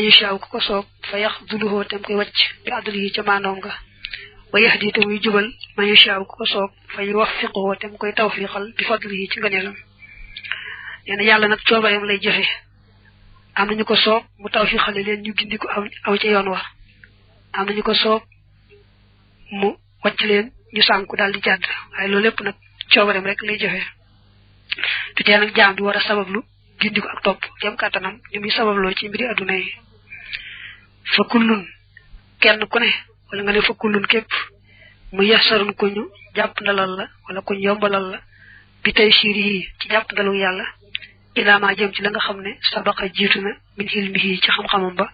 yashaaw ko soob fa yaxduluhu tam koy wacc bi adlihi ca maandoom nga wa yahdi te muy jubal man yashaaw ko soob fa yuwaffiquhu tam koy tawfiqal bi fadlihi ci ngëneelam neena yàlla nag coobareem lay jëfe am nañu ko soob mu tawfiqale leen ñu gindi ko aw ci yoon wa am nañu ko soob mu wacc leen ñu sànku daal di jàdd waaye loolu lépp nag coobareem rek lay jëfe te tee nag jaam bi war a sabablu gindi ko ak topp kem kàttanam ñu muy sababloo ci mbiri adduna yi fa kullun kenn ku ne wala nga ne fa kullun képp mu yasarun ku ñu jàpp ndalal la wala ku ñu yombalal la bi tey siir yi ci jàpp ndalu yàlla ilaamaa jëm ci la nga xam ne sabaqa jiitu na min hilmihi ci xam-xamam ba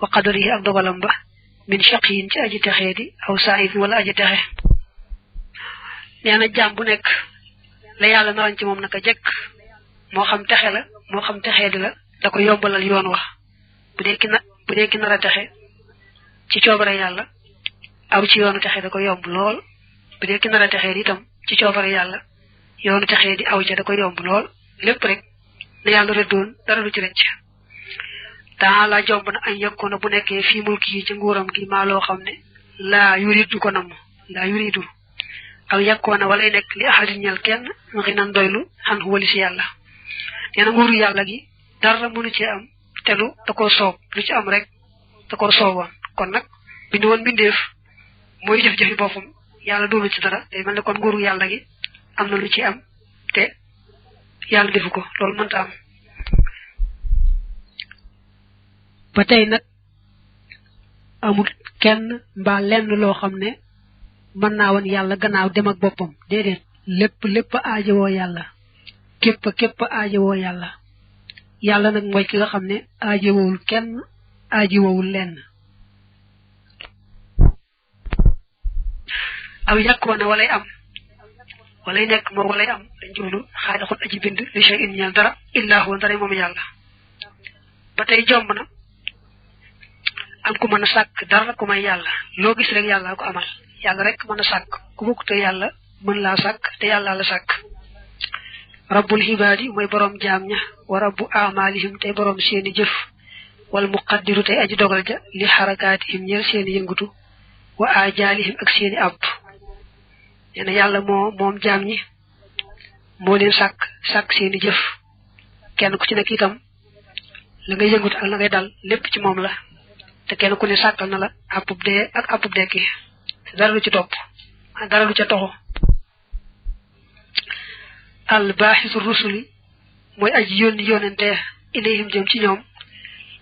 wa qadarihi ak dogalam ba min shaqiyin ci aji texee di aw saayid wala aji texe nee na jaam bu nekk la yàlla naran ci moom naka jekk moo xam texe la moo xam texee di la da ko yombalal yoon wax bu dee ki nar a texe ci coobare yàlla aw ci yoonu texe da ko yomb lool bu dee ki nar a texee di itam ci coobare yàlla yoonu texee di aw ca da ko yomb lool lépp rek na yàlla rëddoon dara du ci rëcc taala jomb na añ yokkoona bu nekkee fii mulki yi ci nguuram gi maa loo xam ne laa yuridu ko namm laa yuridu aw yàkkoona walay nekk li ahadin ñal kenn ngi nan doylu xan wali si yàlla nee na nguuru yàlla gi dara mënu ci am te lu da koo soob lu ci am rek da koo sooboon kon nag bindu woon bindeef mooy jëf-jëfi boppam yàlla doonu ci dara day mel ne kon nguuru yàlla gi am na lu ci am te yàlla defu ko loolu mënta am ba tey nag amul kenn mbaa lenn loo xam ne mën naa woon yàlla gannaaw dem ak boppam déedéet lépp aajowoo yàlla képp aajowoo yàlla yàlla nag mooy ki nga xam ne aajowul kenn aajowul lenn aw yàkkoona walay am walay nekk moo walay am dañ jublu xaadaxul aji bind li shay in ñeel dara illaa huwa dara moom yàlla ba tey jomb na am ku mën a sàkk dara ku may yàlla loo gis rek yàlla ko amal yàlla rek mën a sàkk ku bokk te yàlla mën laa sàkk te yàlla la sàkk rabbul xibaadi mooy boroom jaam ña wa rabbu amalihim tey boroom seeni jëf wal muqaddiru tey aji dogal ja li xarakaatihim ñeel seeni yëngutu wa ajaalihim ak seeni àpp nee na yàlla moom jaam ñi moo leen sàkk seeni jëf kenn ku ci nekk itam la ngay yëngutu ak la ngay dal lépp ci moom la te kenn ku ne sàkkal na la àppub dee ak àppub dekki dara lu ci topp dara lu ca toxu al baaxisu rusuli mooy aji yónente ilayhim jëm ci ñoom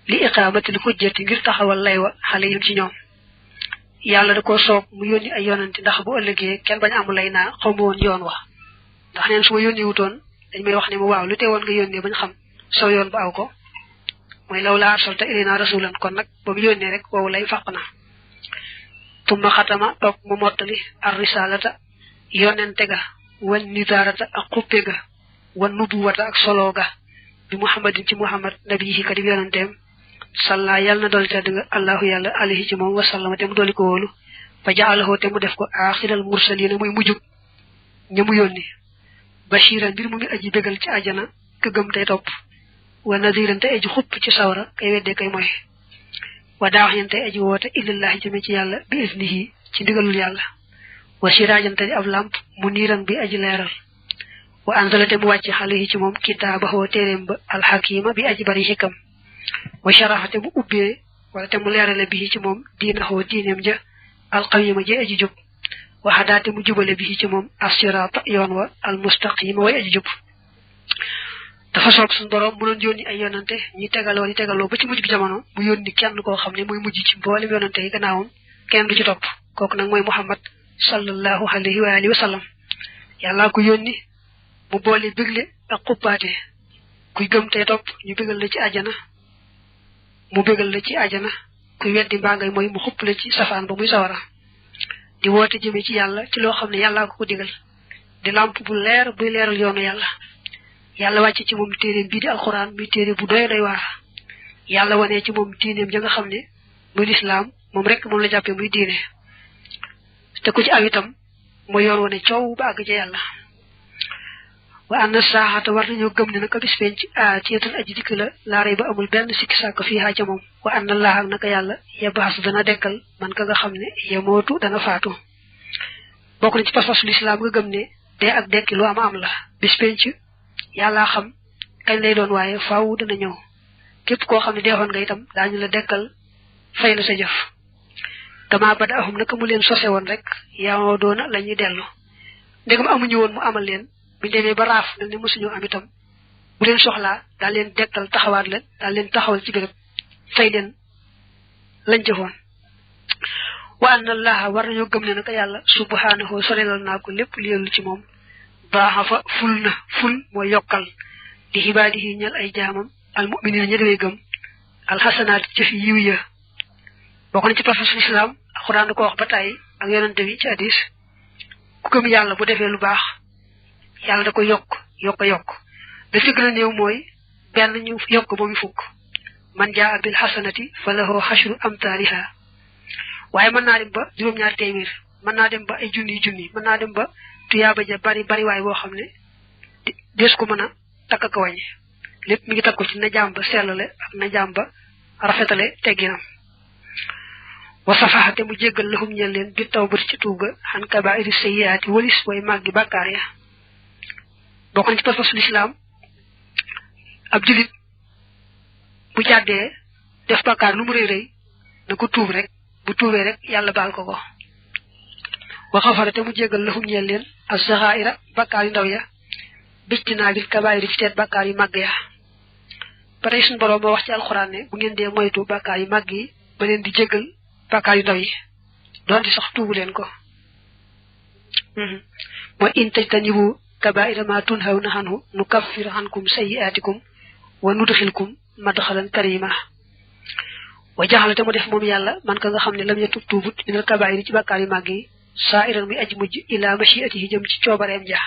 li iqaamatil xujjati ngir taxawal lay wa xaleyhim ci ñoom yàlla da ko soob mu yónni ay yonante ndax bu ëllëgee kenn bañ amu lay naa xaw ma woon yoon wax ndax neen su ma yónni wutoon dañ may wax ne ma waaw lu teewoon nga yónnee bañ xam saw yoon ba aw ko mooy law laa arsalta ilayna rasulan kon nag ba mu yónnee rek woowu lay fàq na tumma xatama toog mu mottali ar risalata yonente ga wan nidaarata ak xuppe ga wan nubuwata ak solo ga bi muhammadin ci muhammad nabiyi ka di yonenteem salla yàlla na dool tedd nga allahu yàlla alayhi ci moom wasallama te mu dooli ko wóolu fa jaalahu te mu def ko axiral mursalina muy mujjug ña mu yónni bashiran mbir mu ngi aji bégal ci àjjana ka gëm tey topp wa nadiran te aji xupp ci sawara kay wedde kay mooy wa daawaxyan te aji woote ilallahi jëme ci yàlla bi isnihi ci ndigalul yàlla wa siraajan te di ab lamp mu niiran bi aji leeral wa anzala te mu wàcce alayhi ci moom kitaabahu téeréem ba alxakima bi aji bari xikam wa sharaxa te mu ubbee wala te mu leerale bi ci moom diinahu diineem ja alqawima ji aji jub wa hadaa te mu jubale bi ci moom assiraata yoon wa almustaqima way aji jub dafa soog suñu borom mu doon yónni ay yonante ñi tegaloo ba ci mujj gi jamono mu yónni kenn koo xam ne mooy mujj ci mboolem yonante yi gannaawam kenn du ci topp kooku nag mooy muhammad sallallahu alayhi wa alihi wa sallam yàllaa ko yónni mu boole bégle ak xuppaate kuy gëm tey topp ñu bégal la ci àjjana mu bégal la ci àjjana kuy weddi mbaa ngay mooy mu xupp la ci safaan ba muy sawara di woote jëme ci yàlla ci loo xam ne yàllaa ko digal di lamp bu leer buy leeral yoonu yàlla wàcce ci moom téeréem bii di alxuraan muy téere bu doy waar yàlla wanee ci moom diineem ja nga xam ne muy lislaam moom rek moom la jàppee muy diine te ku ci aw itam mooy yoon wane coow ba àgg ca yàlla wa anna saahata war nañu gëm ne naka bis penc aatiyatun aji dikk la laa rey ba amul benn sikki sàkk fii haa ca moom wa anna laaha naka yàlla yabaas dana dekkal man ka nga xam ne yemootu dana faatu bokk na ci pas-pasu lislaam nga gëm ne dee ak dekki lu am la bis penc yàllaa xam kañ lay doon waaye faaw dana ñëw képp koo xam ne deexoon nga itam daañu la dekkal fay la sa jëf kama bada ahum naka mu leen sose woon rek yamoo doona la ñuy dellu ndegam amuñu woon mu amal leen bu demee ba raaf mel ne mosuñu am itam bu leen soxlaa daal leen dekkal taxawaat leen daal leen taxawal ci béréb fay leen lañ jëfoon wa anna allaha war nañoo gëm ne naka yàlla subhanahu sorelal naa ko lépp li yellu ci moom baaxa fa ful mooy yokkal di xibaadihi ñal ay jaamam al mu'minina ña dawee gëm alxasanaat jëf yiw ya bokk na ci pas-pasu islam alxuraan da ko wax ba tàyyi ak yonante bi ci hadis ku gëm yàlla bu defee lu baax yàlla da ko yokk da ci gën a néew mooy benn ñu yokk ba mu fukk man jaa bil xasanati fa lahu xashru amtaaliha waaye mën naa dem ba juróom-ñaar téeméer mën naa dem ba ay junni mën naa dem ba tuyaaba ja bari waay boo xam ne des ko mën a takk ko wàññi lépp mi ngi takku ci na jaam ba sellale ak na jaam ba rafetale tegginam wa safaxate mu jéggal lahum ñel leen bi tawbati ci tuub ga xan kabairi sayyiaati walis way màggi bàkkaar ya bokk na ci pas-pasu lislaam ab julit bu jàddee def bàkkaar lu mu rëy na ko tuub rek bu tuubee rek yàlla baal ko wa xafarate mu jéggal lahum ñel leen as-saxaa'ira bàkkaar yu ndaw ya bijtinaabil kabaayiri ci teet bàkkaar yu màgg ya ba tey suñu borom moo wax ci alxuraan ne bu ngeen dee moytu bàkkaar yu màgg yi ba leen di jéggal bàkkaar yu ndaw yi doonte sax tuubu leen ko mooy in tajtanibu kabaa'ira ma tunhawna anhu nukaffir ankum sayyi'aatikum wa nudxilkum madxalan karima wa jaxale te mu def moom yàlla man ka nga xam ne lam yatub tuubut minal kabaayiri ci bàkkaar yu màgg yi saa iran muy aji mujj ila mashiatihi jëm ci coobareem ja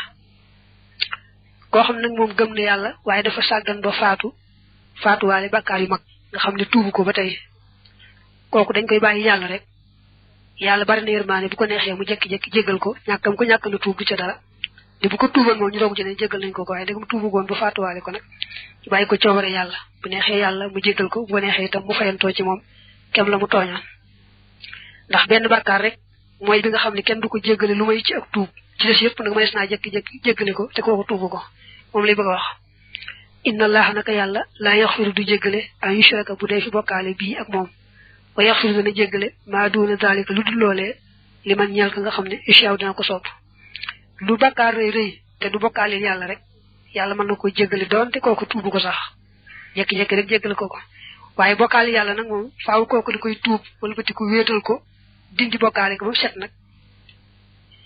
koo xam nag moom gëm na yàlla waaye dafa sàggan ba faatuwaale bàkkaar yu mag nga xam ne tuubu ko ba tey kooku dañ koy bàyyi yàlla rek yàlla bari na yërmaane bu ko neexee mu jekki-jekki jéggal ko ñàkkam ko ñàkk na tuub du ca dara te bu ko tuuboon moom ñu doog ci ne jéggal nañ ko waaye dagam tuubu goon ba faatuwaale ko nag ñu bàyyi ko coobare yàlla bu neexee yàlla mu jéggal ko bu ko neexee itam mu fayantoo ci moom kem la mu tooñaan ndax benn bàkkaar rek mooy bi nga xam ne kenn du ko jéggale lu may ci ak tuub ci des yëpp nag manees naa jekki-jekki jéggale ko te kooku tuubu ko moom lay bëgg a wax inna allaha naka yàlla laa yaxfiru du jéggale an yushraka bu dee fi bokkaale bii ak moom wa yaxfiru dana jéggale maa duuna daalika lu dul loolee li man ñeel ka nga xam ne incha dina ko sopp lu bàkkaar rëy te du bokkaaleel yàlla rek yàlla mën na ko jéggale doonte kooku tuubu ko sax jekki-jekki rek jéggale ko waaye bokkaale yàlla nag moom faaw kooku di koy tuub wala ba ti ko wéetal ko dindi bokkaale ko ba set nag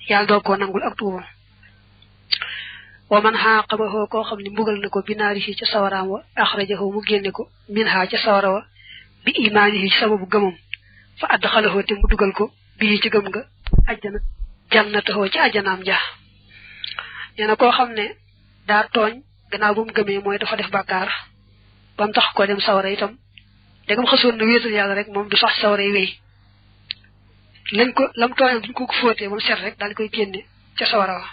yàlla doo koo nangul ak tuubam wa man xaaqabahu koo xam ne mbugal na ko binaarihi ca sawaraam wa axrajahu mu génne ko minha ca sawara wa bi imaanihi ci sababu gëmam fa adxalahu te mu dugal ko bii ci gëm nga ajjana jannatahu ci ajjanaam ja nee na koo xam ne daa tooñ gannaaw bu mu gëmee mooy dafa def bàkkaar ba mu tax ko dem sawara itam dégam xasoon na wéetal yàlla rek moom du sax sawara yi wéy lañ ko lam tooñam duñ ko fóotee moom set rek daal di koy génne ca sawara wa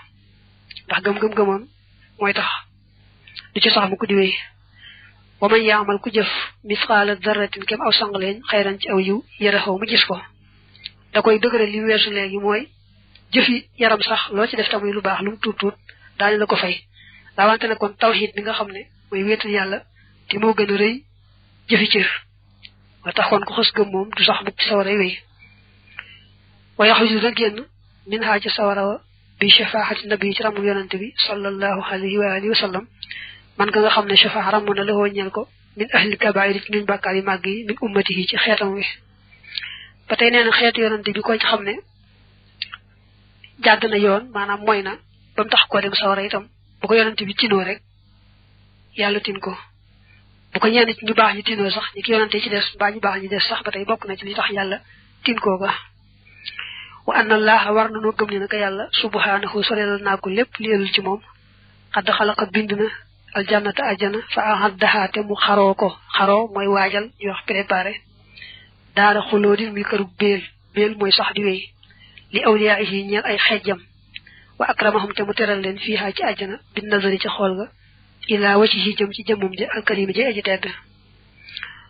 ndax gëm-gëm-gëmoon mooy tax du ci sax mu ko di wéy wa man yaamal ku jëf misqaala darratin kem aw sangaleeñ xayran ci aw yiw yaraxaw mu gis ko da koy dëgëral li weesu léegi mooy jëfi yaram sax loo ci def tamuy lu baax lu mu tuut daañu la ko fay daawante ne kon tawxiid bi nga xam ne mooy wéetal yàlla te moo gën a rëy jëfi cër wa tax kon ko xës gëm moom du sax mukk ci sawara wéy wa yaxruju na génn min haa ci sawara wa bi shafaati nabi ci ramu yonante bi sallallahu alayhi wa alihi wa sallam man ka nga xam ne shafaa ramu na lawoo ñeel ko min ahli kabaayir ci ñuñ bàkkaar yi màgg yi min ummatihi ci xeetam wi ba tey nee na xeetu yonante bi ko ci xam ne jàdd na yoon maanaam mooy na ba mu tax koo dem sawara itam bu ko yonante bi tinoo rek yàlla tin ko bu ko ñenn ci ñu baax ñi tinoo sax ñi ki yonante ci des mbaa ñu baax ñi des sax ba tey bokk na ci li tax yàlla tin koo ga wa anna allaha war na noo gëm ne naka yàlla subhanahu sorelal naa ko lépp li yelul ci moom xadd xalaqa bind na aljannata ajjana fa ahaddaha te mu xaroo ko xaroo mooy waajal ñu wax préparé daara xulóodin muy kërug béel mooy sax di wéy li awliyaahi ñeel ay xejjam wa akramahum te mu teral leen fiha ci aljana bin nazari ci xol ga ila wajhi jëm ci jëmum ja al karim ja aji tedd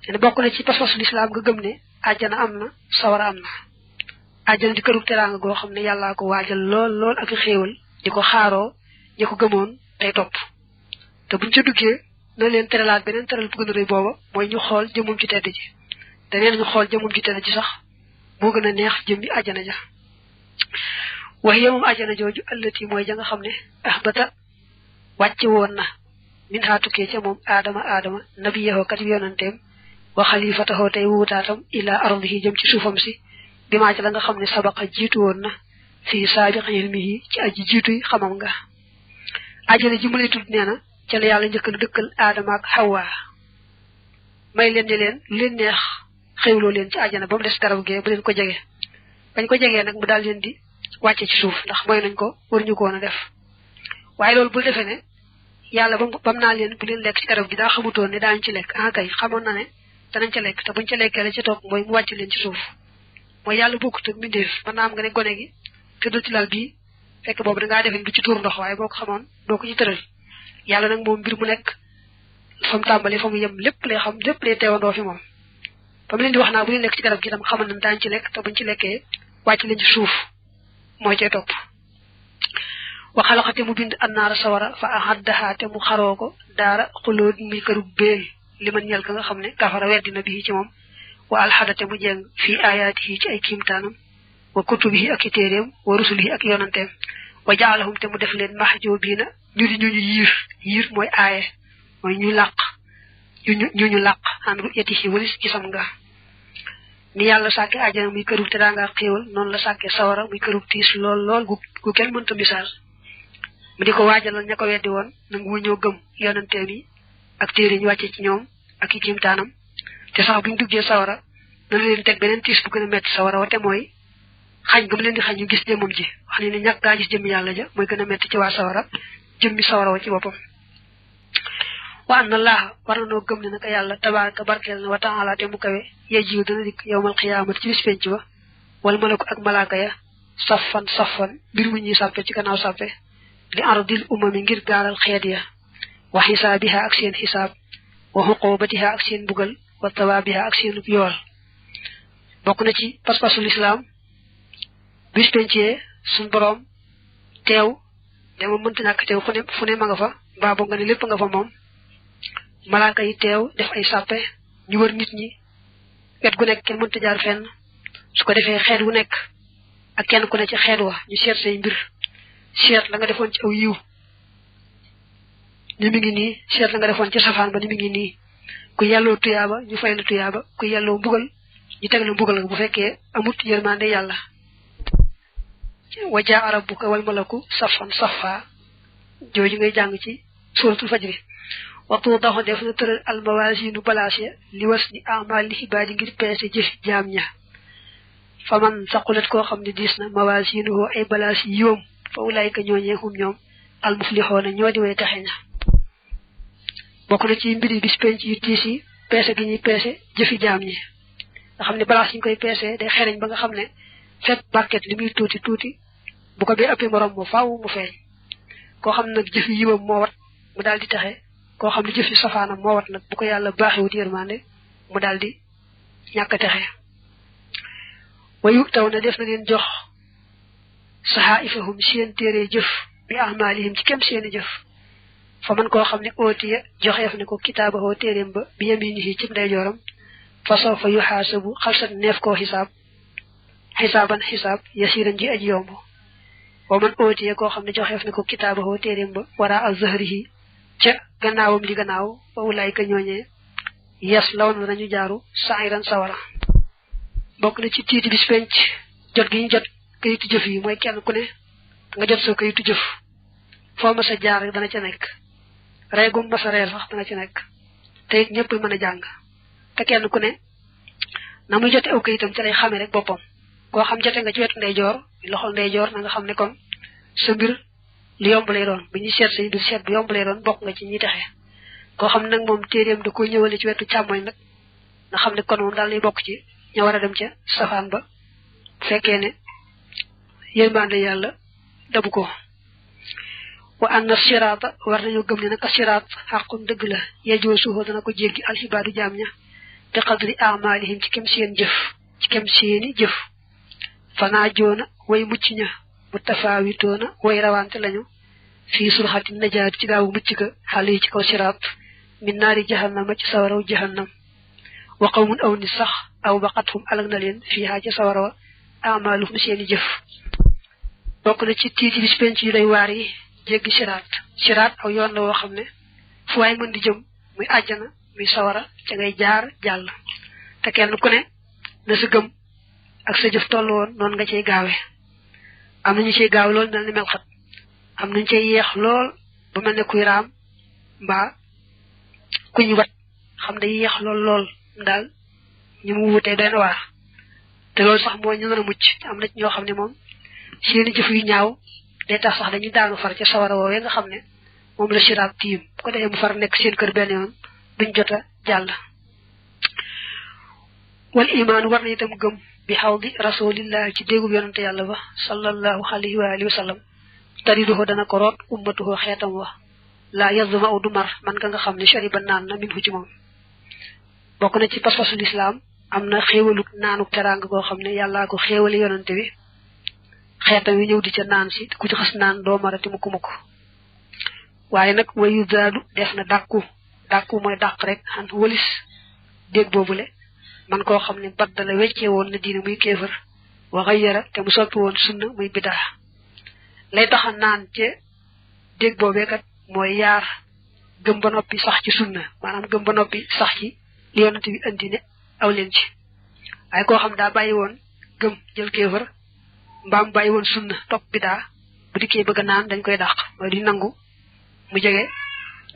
ene bokku na ci paspasu l'islam nga gëm ne aljana amna sawara amna aljana di këru teranga go xamne yalla ko wajal lool ak xéewal diko xaaro ñiko gëmon tay top te buñ ci duggé na leen teralaat benen teral bu gëna reuy boba moy ñu xol jëmum ci tedd ji da leen ñu xol jëmum ci tedd ji sax mo gëna neex jëmbi aljana ja wahiya mum aljana joju allati moy ja nga xamne ahbata wacc won na min hatuke ci mom adama nabiyahu kat yonantem wa khalifatahu tay wutatam ila ardihi jëm ci suufam si bima ci la nga xamne sabaqa jitu won na fi sabiq ilmihi ci aji jitu xamam nga aljana ji mu lay tud neena ci la yalla ñëk na dekkal adama ak hawa may leen di leen neex xewlo leen ci aljana bam dess garab ge bu leen ko jégué bañ ko jégué nak mu dal leen di wacce ci suuf ndax moy nañ ko wërñu ko na def waye lool bu defé ne yalla bam na leen bu leen lek ci garab gi da xamutoon ne dañ ci lek kay xamon na ne dañ ci lek te buñ ci lekke la ci top moy mu wacce leen ci suuf moy yalla bokku tek mi def man am nga ne gone gi te do ci lal bi fekk bobu da nga defé du ci tour ndox waye boko xamone do ko ci teural yalla nak mom mbir mu nek fam tambali fam yem lepp lay xam lepp lay tewando fi mom bam leen di wax na bu leen lek ci garab gi tam xamone na dañ ci lek te buñ ci lekke wacce leen ci suuf moy ci top wa khalaqati mu bind annar sawara fa ahaddaha te mu xaroko dara khulud mi keru bel liman ñal ka nga xamne kafara weddi bi ci mom wa alhadate mu jeng fi ayatihi ci ay kimtanam wa kutubihi ak terem wa rusulihi ak yonantem wa ja'alahum te mu def leen mahjubina ñu yir moy ayé moy ñu laq ñu laq an ru'yatihi walis gisam nga ni yalla saké aljana muy keru te da nga xewal non la saké sawara muy keru tis lol gu kenn mënta misal mu diko wajalal ñako weddi won nangu ñoo gëm yonante bi ak téré ñu wacce ci ñoom ak ci kimtanam te sax buñ duggé sawara na leen tek benen tis bu gëna metti sawara wate moy xañ gëm leen di xañ ñu gis jëmum ji wax ni ñak ga gis jëm yalla ja moy gëna metti ci wa sawara jëmmi sawara wa ci bopam wa anna allah warano gëm ne naka yalla tabaraka barkel wa ta'ala te mu kawe yeji dana dik yawmal qiyamah ci bis penc ba wal malaku ak malaka ya saffan bir mu ñi sappé ci gannaaw sappé li ardil umami ngir garal xeet ya wa hisabiha ak seen hisab wa huqubatiha ak seen bugal wa tawabiha ak seen yool bokku na ci paspasul islam bis pencé sun borom tew dama mënta ñak tew fu ne ma nga fa ba bo nga ne lepp nga fa mom malaka yi tew def ay sappé ñu wër nit ñi wet gu nek kenn mënta jaar fenn su ko defé xeet wu nek ak kenn ku ne ci xeet wa ñu sét say mbir sét la nga defon ci aw yiw ni mi ngi ni sét la nga defon ci safaan ba ni mi ngi ni ku yallo tuyaba ñu fay la tuyaba ku yallo mbugal ñu tégg la mbugal bu fekkee amut yermande yalla waja rabbuka wal malaku saffan saffa joji ngay jang ci suratul fajr wa tudahu def na teural al mawazinu balasiya li wasni a'mal ibadi ngir pesse jëf jamnya faman saqulat ko xamni disna mawazinu ay balasi yom fa ulaika ñoñe hum ñom al muflihuna ñodi way taxena bokku na ci mbiri bis penc yu tisi pesse gi ñi pesse jëfi jamñi nga xamni balas ñu koy pesse day xereñ ba nga xamne fet barket limi tuti bu ko be appé morom mo faaw mu feñ ko xam nak jëf yiwam mo wat mu daldi taxé ko xam ni jëf safana mo wat nak bu ko yalla baxé wut yermane mu daldi ñaka taxé wayu tawna def na len jox sahaifahum seen téré jëf bi ahmalihim ci kem seen jëf fa man ko xamni otiya joxef ne ko kitabahu térém ba bi yaminihi ci ndey joram fa sawfa yuhasabu khalsat neef ko hisaban hisab yasiran ji aji yomb wa man otiya ko xamni joxef ne ko kitabahu térém ba wara az-zahrihi ca gannaawam li gannaaw fa ulaika ñoñe yes lawn nañu jaaru sa'iran sawara bokk na ci tiiti bis penc jot gi ñu jot kayitu jëf yi mooy kenn ku ne nga jot sa kayitu jëf foo ma sa jaar dana ca nekk reegum ma sa reer sax dana ca nekk te it ñëpp mën a jàng te kenn ku ne na muy jote aw kayitam ca lay xame rek boppam koo xam jote nga ci wetu ndeyjoor loxol ndeyjoor na nga xam ne kon sa mbir li yomb lay doon bu ñuy seet say mbir seet bu yomb lay doon bokk nga ci ñi taxe koo xam nag moom téeréem da ko ñëwale ci wetu càmmoñ nag nga xam ne kon moom daal lay bokk ci ña war a dem ca safaan ba fekkee ne yërmande yàlla dabu ko wa anna sirata war nañu gëm ne naka sirat xaqun dëgg la yajoosuhu dana ko jéggi alxibaadu jaam ña bi qadri amalihim ci kem seeni jëf fanaa joona way mucc ña bu tafaawitoona way rawante lañu fii surxati najaat ci gaawu mucc ga xale yi ci kaw sirat min naari jahannama ci sawaraw jahannam wa qawmun aw ni sax aw baqathum alag na leen fiihaa ci sawarawa amaluhum seeni jëf bokk na ci tiiti bis penc yu day waar yi jéggi siraat aw yoon la woo xam ne fu waay mën di jëm muy àjjana muy sawara ca ngay jaar jàll te kenn ku ne na sa gëm ak sa jëf toll woon noonu nga cay gaawe am nañu cay gaaw lool mel ni melxat am nañu cay yeex lool ba mel ne kuy raam mbaa kuñ wat xam ne yeex lool daal ñu mu wutee doy na waar te loolu sax mooy ñu mën a mucc am na ci ñoo xam ne moom seeni jëf yu ñaaw day tax sax dañuy daanu far ca sawara woowee nga xam ne moom la siraat tiim bu ko defee mu far nekk seen kër benn yoon duñ jot a jàll wal imaan war na itam gëm bi xawdi rasulillahi ci déggub yonante yàlla ba sallallahu alayhi wa alihi wa sallam tariduhu dana ko root ummatuhu xeetam wa laa yazma u du mar man ka nga xam ne shariba naan na min fu ci moom bokk na ci pas-pasul islaam am na xéewaluk naanuk teraanga goo xam ne yàllaa ko xéewale yonante bi xeetam wi ñëw di ca naan si ku ci xas naan doo marati mukk waaye nag wayu daadu def na dàkku mooy dàq rek xan walis dégg boobule man koo xam ne baddala weccee woon na diine muy kéefër wa xayyara te mu soppi woon sunna muy bidaa lay taxa naan ca dégg boobee kat mooy yaar gëm ba noppi sax ci sunna maanaam gëm ba noppi sax ci li yonante bi andi ne aw leen ci waaye koo xam daa bàyyi woon gëm jël kéefër mbaam bàyyi woon sunna topp bidaa bu dikkee bëgg a naan dañ koy dàq mooy duñ nangu mu jege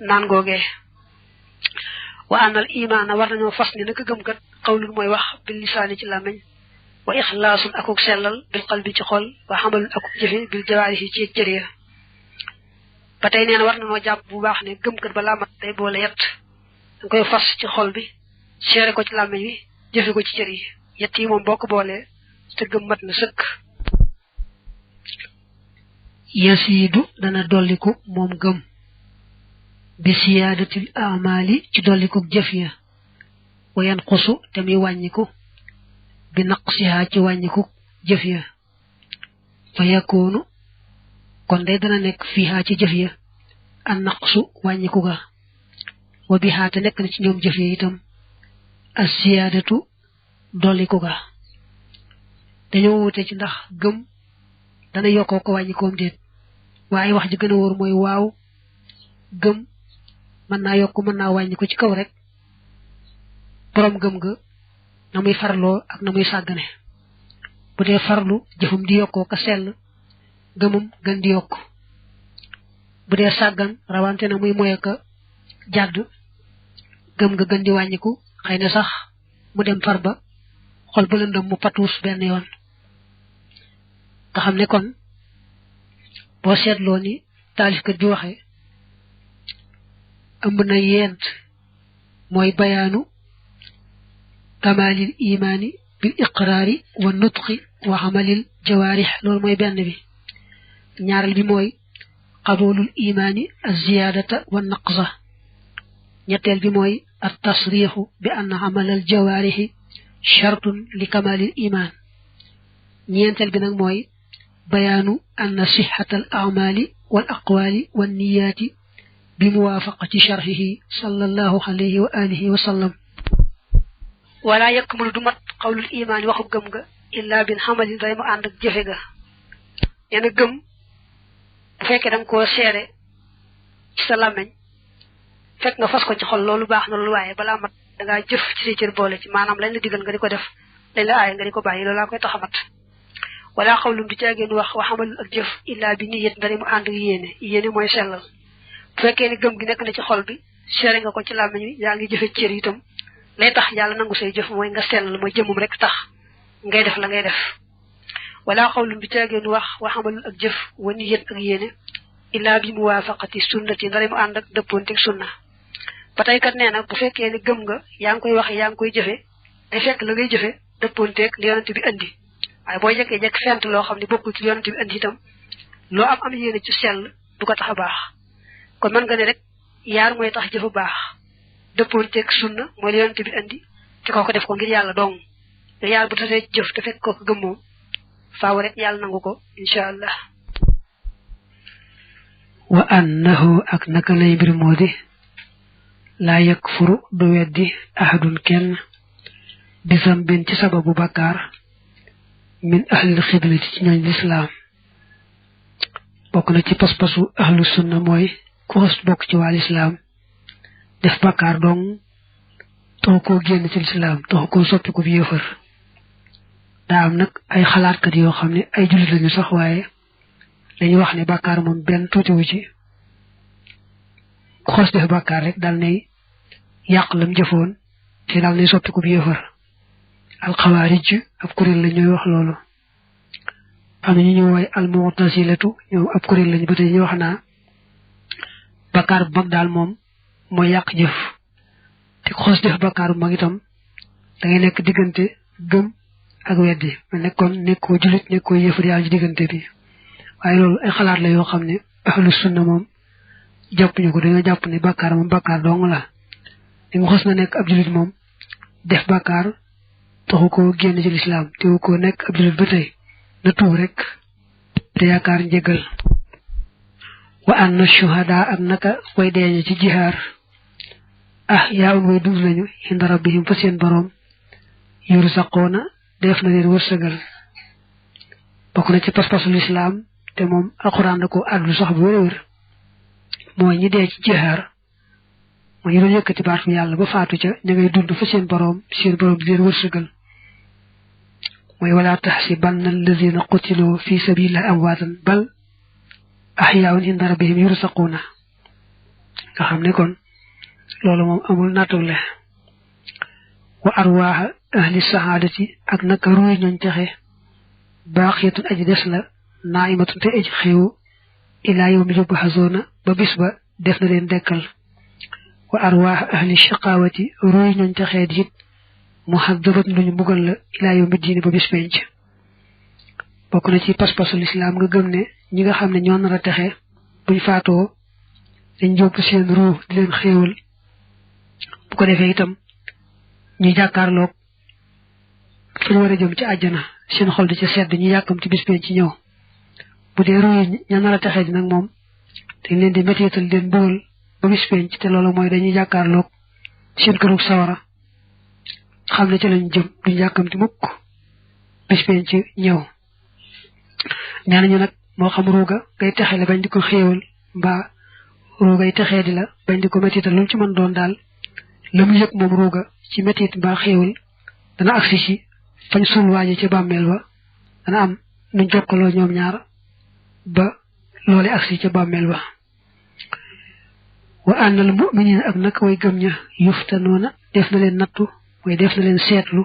naan googee wa anal imaana war nañoo fas ni naka gëm kat xawlul mooy wax bil lisaani ci làmmiñ wa ixlaasun akuk sellal bil qalbi ci xol wa xamalun akuk jëfe bil jawaarihi ci cër ya ba tey nee na war nañoo jàpp bu baax ne gëm kat balaa mat day boole yett dañ koy fas ci xol bi seere ko ci làmmiñ wi jëfe ko ci cër yi yett yi moom boo ko boolee te gëm mat na sëkk yasiidu dana dolliku moom gëm bi siyaadatil amali ci dolliku jëf ya wa yanqusu te muy wàññiku bi naqsiha ci wàññiku jëf ya fa yakoonu kon day dana nekk fiiha ci jëf ya an naqsu wàññiku ga wa biha te nekk na ci ñoom jëf ya itam as siyaadatu dolliku ga dañoo wute ci ndax gëm dana yokkoo ko wàññikoom déet waaye wax ji gën a wóor mooy waaw gëm mën naa yokk mën naa wàññi ko ci kaw rek borom gëm ga na muy farloo ak na muy sàggane bu dee farlu jëfum di yokkoo ka sell gëmum gën di yokk bu dee sàggan rawante na muy moye ka jàdd gëm nga gën di wàññiku xëy na sax mu dem far ba xol ba lëndëm mu patuus benn yoon nga xam ne kon boo seetloo ni taalifkat bi waxe ëmb na yent mooy bayaanu kamalil imaani bil iqraari wa nutqi wa amalil jawaarix loolu mooy benn bi ñaareel bi mooy qaboolul imaani az ziyaadata wa naqsa ñetteel bi mooy at tasriixu bi anna amalal jawaarixi shartun li kamalil imaan ñeenteel bi nag mooy bayaanu anna sixatal amali wal aqwali wan niyaati bi muwaafaqati sharxihi sallallahu alayhi wa alihi wa sallam wala yakmulu du mat xawlul imaan waxu gëm nga illa bin xamalin day mu ànd ak jëfe ga nee na gëm bu fekkee danga koo seere ci sa làmmeñ fekk nga fas ko ci xol loolu baax na loolu waaye balaa mat dangaa jëf ci say cër boole ci maanaam lañ la digal nga di ko def lañ la aaye nga di ko bàyyi loolu laa koy tax a mat wala xawlum du caageen wax wa xamalul ak jëf illa bi niyet ndari mu ànd ak yéene mooy sellal bu fekkee ni gëm gi nekk na ci xol bi seere nga ko ci làmmeñ wi yaa ngi jëfe cër itam lay tax yàlla nangu say jëf mooy nga sellal mooy jëmum rek tax ngay def la ngay def wala xawlum du caageen wax wa xamalul ak jëf wa niyet ak yéene illa bi muwaafaqati sunnati ndari mu ànd ak dëppoonteeg sunna ba tey kat nee na bu fekkee ni gëm nga yaa ngi koy waxe yaa ngi koy jëfe day fekk la ngay jëfe dëppoonteeg li yonent bi andi waaye booy jekkee jekk fent loo xam ne bokkul ci yonent bi andi itam loo am yéene ci sell du ko tax baax kon man nga ne rek yaar mooy tax jëf baax dëppoon teeg sunna mooy yonent bi andi te kooku def ko ngir yàlla dong te yaar bu tasee jëf te fekk kooku gëm moom faaw rek yàlla nangu ko insha allah wa annahu ak naka lay mbir moo di laa yakfuru du weddi ahadun kenn bisam bin ci sababu bakkaar min ahlil xiblati ci ñooñ lislaam bokk na ci pas-pasu ahlu sunna mooy ku xas bokk ci waa lislaam def bakkaar dong taxu koo génn ci lislaam taxu koo soppi ko bi yëfër daa am nag ay xalaatkat yoo xam ne ay jullit lañu sax waaye dañuy wax ne bakkaar moom benn tuutiwu ci ku xas def bakkaar rek dal nay yàq lam jëfoon te dal nay soppi ko bi yëfër alxawaarij ab kuréel la ñooy wax loolu am na ñu ñu woy almu'tasilatu ñoom ab kuréel lañu ba tey ñu wax naa bakkaar bu mag daal moom mooy yàq jëf te ku xos def bakkaar bu mag itam da ngay nekk diggante gëm ak weddi ma nekkoon nekkoo julit nekkoo yëfar yàlla ci diggante bi waaye loolu ay xalaat la yoo xam ne ahlu sunna moom jàpp ñu ko dañoo jàpp ne bakkaar moom bakkaar dong la li nga xos na nekk ab julit moom def bakkaar taxu ko génn ci lislaam teewu ko nekk ab julit ba tey na tuub rek te yaakaar njëgal wa anna shuhada ak naka way deeñe ci jihaar yaa un way dund lañu inda rabbihim fa seen boroom yursaqoona def na leen wërsëgal bokk na ci pas-pasu lislaam te moom alxuraan da ko àddu sax bu wér mooy ñi dee ci jihaar mooy ñu doon yëkkati baatu yàlla ba faatu ca ña ngay dund fa seen boroom di leen wërsëgal mooy wala taxsibanna alladina qutiloo fi sabilillahi amwaatan bal ahyaun inda rabbihim yursaquuna nga xam ne kon loolu moom amul nattule wa arwaaxa ahli sahaadati ak naka ruuy ñooñ texe baaxiyatun aji des la naa'imatun te aji xew ilaa yawmi yub'asuuna ba bis ba def na leen dekkal wa arwaaxa ahli shaqaawati ruuy ñooñ texee di it muhaddabatun luñu mbugal la ilaa yawmi diini ba bis penc bokk na ci pas-pasu lislaam nga gëm ne ñi nga xam ne ñoo nar a texe buñ faatoo dañ jóbbu seen ruu di leen xéewal bu ko defee itam ñu jàkkaarloog fu ñu war a jëm ci àjjana seen xol di ca sedd ñu yàkkam ci bis penc ci ñëw bu dee ruu yi ña nar a texe di nag moom dañ leen di mettital leen mbugal ba bis penc te loolu mooy dañuy jàkkaarloog seen kërug sawara xam ne ci lañ jëm duñ yàkkamti mukk bis penc ci ñëw nee nañu nag moo xam ruuga ngay texe la bañ di ko xéewal mbaa ruugay texee di la bañ di ko mettital lu ci mën doon daal la mu yëg moom ruuga ci mettit mbaa xéewal dana agsi ci fañ sul waaje ci bàmmeel ba dana am nuñ jokkaloo ñoom ñaar ba loole agsi ca bàmmeel ba wa annal mu'minina ak nag way gëm ña yuftanoona def na leen nattu way def na leen seetlu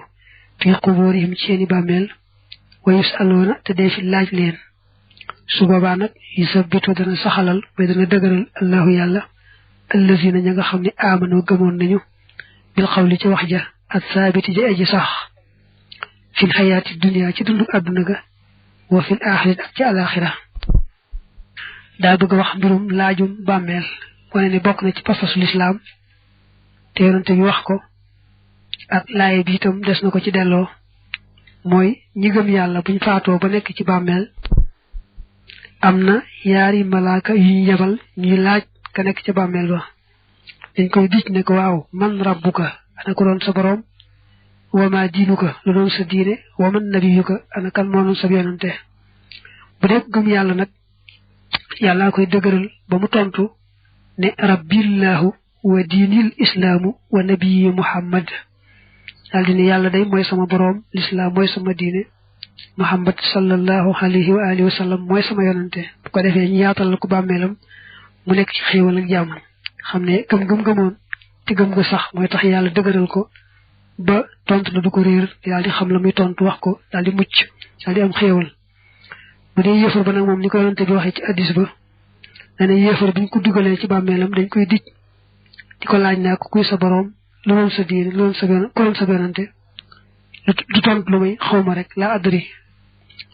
fi quburihim ci seeni bàmmeel wa yusaloona te dee fi laaj leen su boobaa nag yusabbitu dana saxalal way dana dëgëral allahu yàlla allazina ña nga xam ne aamano gëmoon nañu bil xawli ci wax ja ak saabiti ja aji sax fil xayaati dunia ci dundu àdduna ga wa fil aaxirat ak ci alaxira daa bëgg a wax mbirum laajum bàmmeel wane ne bokk na ci pas-pasu lislaam te yonante bi wax ko ak laaye bi itam des na ko ci delloo mooy ñi gëm yàlla buñ faatoo ba nekk ci bàmmeel am na yaari malaaka yu ñu yebal ñuy laaj ka nekk ca bàmmeel ba dañ koy dij ne ko waaw man rabbuka ana ko doon sa boroom wama diinuka lu doon sa diine waman nabiyuka ana kan moo doon sa yonante bu dee gëm yàlla nag yàlla koy dëgëral ba mu tontu ne rabbillahu wa diinil islaamu wa nabiyi muhammad daal di ne yàlla day mooy sama boroom lislaam mooy sama diine muhammad sallallahu alayhi wa alihi wa sallam mooy sama yonante bu ko defee ñu yaatal la ko bàmmeelam mu nekk ci xéewal ak jàmm xam ne gëm-gëmoon te gëm nga sax mooy tax yàlla dëgëral ko ba tontu la du ko réer daal di xam la muy tontu wax ko daal di mucc daal di am xéewal bu dee yéefar ba nag moom ni ko yonante bi waxee ci addis ba dana yéefar buñ ko dugalee ci bàmmeelam dañ koy dij di ko laaj naa ko kuy sa boroom lu doon sa diine lu doon sa yonante du tontu lu may xawma rek la adri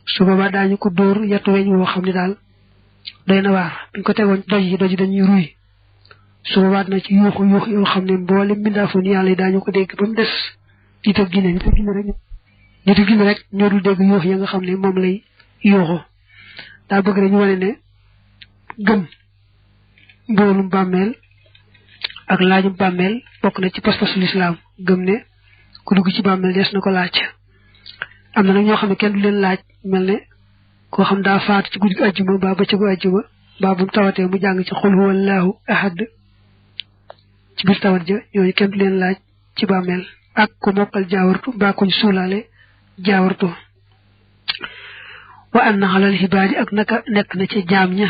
su boobaa daañu ko dóor yatu weñ woo xam ne daal doy na waar buñ ko tegoon doj yi dañuy ruy su boobaa na ci yuuxu yoo xam ne mboolem mbindaafoon yàlla yi daañu ko dégg ba mu des nit ak ginne rek ñoo dul dégg yuux ya nga xam ne moom lay yuuxu daa bëgg rek ñu wane ne gëm mboolum bàmmeel ak laajum bàmmeel bokk na ci pas-pasu lislaam gëm ne ku dugg ci bàmmeel des na ko laaj am na nag ñoo xam ne kenn du leen laaj mel ne koo xam daa faatu ci guddi ajjuma ba bëccëgu ajjuma ba bu tawatee mu jàng ci xul huwallahu ahad ci biir tawat ja ñooñu kenn du leen laaj ci bàmmeel ak ku mokkal jaawartu mbaa kuñ suulaale jaawartu wa anna xalal xibaadi ak naka nekk na ci jaam ña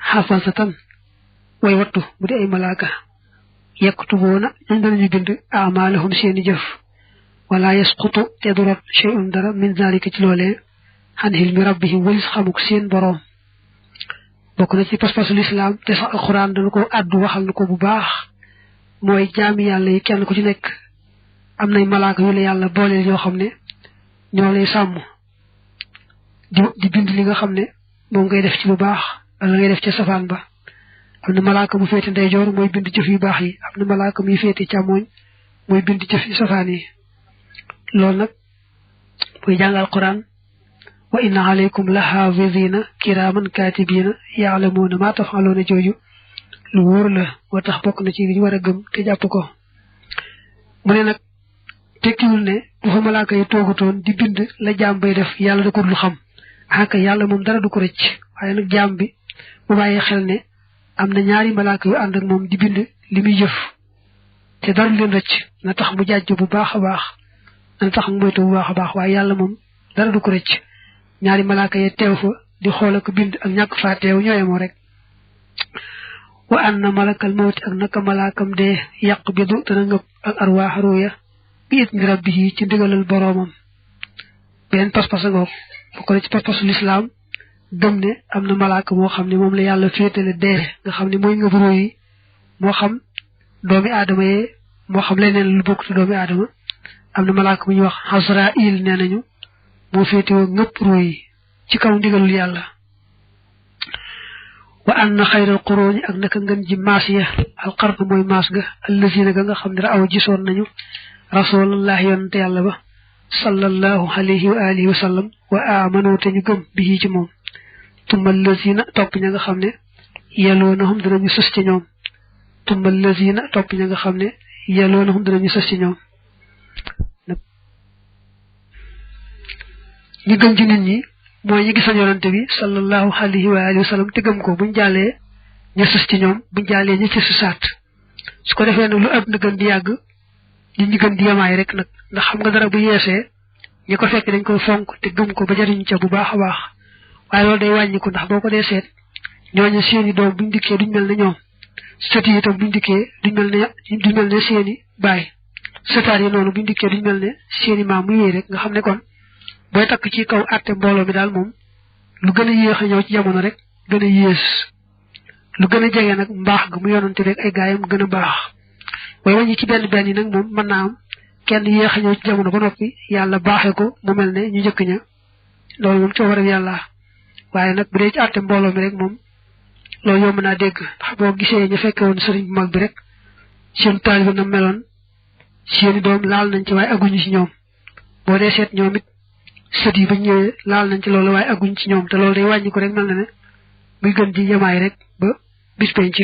xafasatan way wattu bu di ay malaaka yaktubuuna ñun danañu bind amaalahum seeni jëf wala yasqutu te du rot shay'un dara min zalika ci loolee xan xilmi rabbihim walis xamuk seen boroom bokk na ci pas-pasul islam te sax alxuraan dañu ko addu waxal na ko bu baax mooy jaami yàlla yi kenn ku ci nekk am nay malaaka yu la yàlla booleel yoo xam ne ñoo lay sàmm di bind li nga xam ne moom ngay def ci lu baax wala ngay def ci safaan ba am na malaaka mu féete ndeyjoor mooy bind jëf yu baax yi am na malaaka muy féete càmmooñ mooy bind jëf yu safaan yi loolu nag mooy jàngal Alxuraan wa inna alaykum la haafizina kiraaman kaatibiina yaalamuuna maa tafaloona jooju lu wóor la moo tax bokk na ci li ñu war a gëm te jàpp ko mu ne nag tekkiwul ne bu fa malaaka yi toogutoon di bind la jaam bay def yàlla da ko dul xam aka yàlla moom dara du ko rëcc waaye nag jaam bi mu bàyyi xel ne am na ñaari malaaka yu ànd ak moom di bind li muy jëf te dara leen rëcc na tax mu jàjj bu baax a baax na tax mu moytu bu baax a baax waaye yàlla moom dara du ko rëcc ñaari malaaka yi teew fa di xool ak bind ak ñàkk faa teew ñooyemoo rek wa anna malakal mawti ak naka malaakam dee yàq bidu dana ngëp ak arwaax ruuya bi it ngi rabbi ci ndigalal boroomam benn pas-pas a ngoog bokk na ci pas-pasu lislaam gëm ne am na malaaka moo xam ne moom la yàlla féetale dee nga xam ne mooy ngëp ruu yi moo xam doomi aadama yee moo xam leneen lu bokk te doomi aadama am na malaaka bu ñuy wax Azraïl nee nañu moo féetewoo ngëpp ruu yi ci kaw ndigalul yàlla wa anna xayral quruuni ak naka ngën ji maas ya alqarn mooy maas ga allazina ga nga xam ne raaw gisoon nañu rasulallah yonante yàlla ba sallallahu alayhi wa alihi wa sallam wa amanu te ñu gëm bi ci moom tumma allazina topp ña nga xam ne yaloonahum danañu sës ci ñoom tumma allazina topp ña nga xam ne yaloonahum danañu sës ci ñoom ñi gëm ci nit ñi mooy ñi gisoon yonante bi sallallahu alayhi wa alihi wa sallam te gëm ko buñ jàllee ña sës ci ñoom buñ jàllee ña ci sësaat su ko defee nag lu ëpp na gën di yàgg nit ñi gën di yemaay rek nag ndax xam nga dara bu yeesee ñi ko fekk dañ koy fonk te gëm ko ba jariñ ca bu baax a baax waaye loolu day wàññiku ndax boo ko dee seet ñooñu seeni doom buñ dikkee duñ mel ne ñoom sët yi itam buñ dikkee duñ mel ne seeni baay sëtaat yi noonu buñ dikkee duñ mel ne seeni maam mu yéey rek nga xam ne kon booy takk ci kaw àtte mbooloo mi daal moom lu gën a yéex a ñëw ci jamono rek gën a yées lu gën a jege nag mbaax ga mu yonante rek ay gaayam gën a baax waaye wàññi ci benn benn yi nag moom mën naa am kenn yéex a ñëw ci jamono ba noppi yàlla baaxee ko mu mel ne ñu njëkk ña loolu moom coobar ak yàlla waaye nag bu dee ci àtte mbooloo mi rek moom loolu yomb naa dégg ndax boo gisee ñu fekke woon sëriñ bu mag bi rek seen taalibe na meloon seeni doom laal nañ ci waaye aguñu ci ñoom boo dee seet ñoom it sët yi ba ñëwee laal nañ ci loolu waaye aguñ ci ñoom te loolu day wàññi ko rek mel na ne muy gën di yemaay rek ba bis penc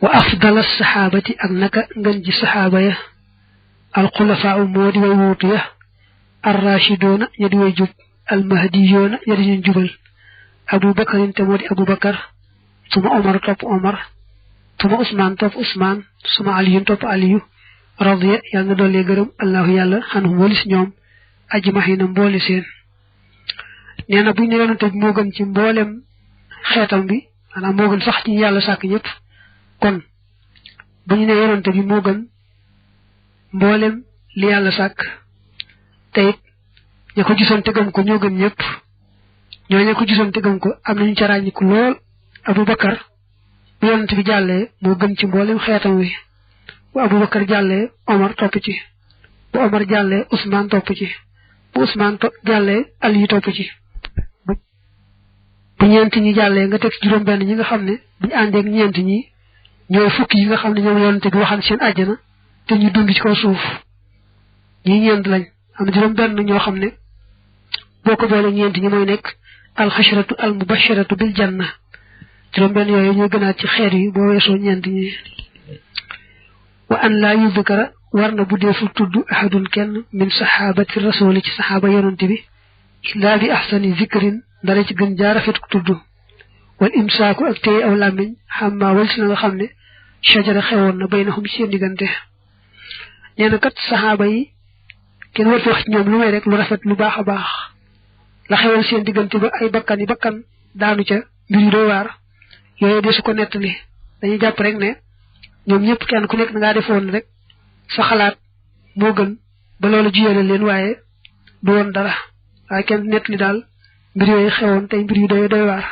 wa afdal saxaabati ak naka ngën ji saxaaba ya alxulafaa moo di way wuutu ya arrachidoona ña di way jub almahdiyoona ña di ñu jubal abu bakarin te moo di abu bakar suma omar topp omar suma usmaan topp usmaan suma aliyun topp aliyu radiya yàlla na dollee gërëm allahu yàlla xanhum walis ñoom ajmaxina mboole seen nee na buñ ne yonante bi moo gën ci mboolem xeetam bi maanaam moo gën sax ci yàlla sàkk ñëpp kon bu ñu ne yonante bi moo gën mboolem li yàlla sàkk te it ña ko gisoon te gëm ko ñoo gën ñëpp ñoo ña ko gisoon te gëm ko am nañu ca ràññiku lool Abu Bakar bu yonante bi jàllee moo gën ci mboolem xeetam wi bu Abu Bakar jàllee Omar topp ci bu Omar jàllee Ousmane topp ci bu Ousmane jàllee Ali topp ci bu ñeent ñi jàllee nga teg juróom benn ñi nga xam ne buñu àndeeg ñeent ñi ñooy fukki yi nga xam ne ñoom yonante bi waxan seen àjjana te ñu dund ci kaw suuf ñi ñeent lañ am juróom benn ñoo xam ne boo ko boole ñeent ñi mooy nekk alxasharatu al mubasharatu bil janna juróom benn yooyu ñoo gënaat ci xeet yi boo weesoo ñeent ñi wa an laa yudkara war na bu deeful tudd ahadun kenn min sahabati rasuli ci saxaaba yonante bi illa bi ahsani zikrin dara ci gën jaarafet tudd wal imsaaku ak téye aw làmmiñ xamma wal si na nga xam ne shajara xewoon na baynahum seen diggante nee na kat saxaaba yi kenn war fi wax ci ñoom lu may rek lu rafet lu baax a baax la xewoon seen diggante ba ay bakkan yi bakkan daanu ca mbir yu doy waar yooyu de su ko nettali dañuy jàpp rek ne ñoom ñëpp kenn ku nekk da ngaa defoon rek sa xalaat moo gën ba loolu jiyale leen waaye du woon dara waaye kenn nettali daal mbir yooyu xewoon tey mbir yu doy waar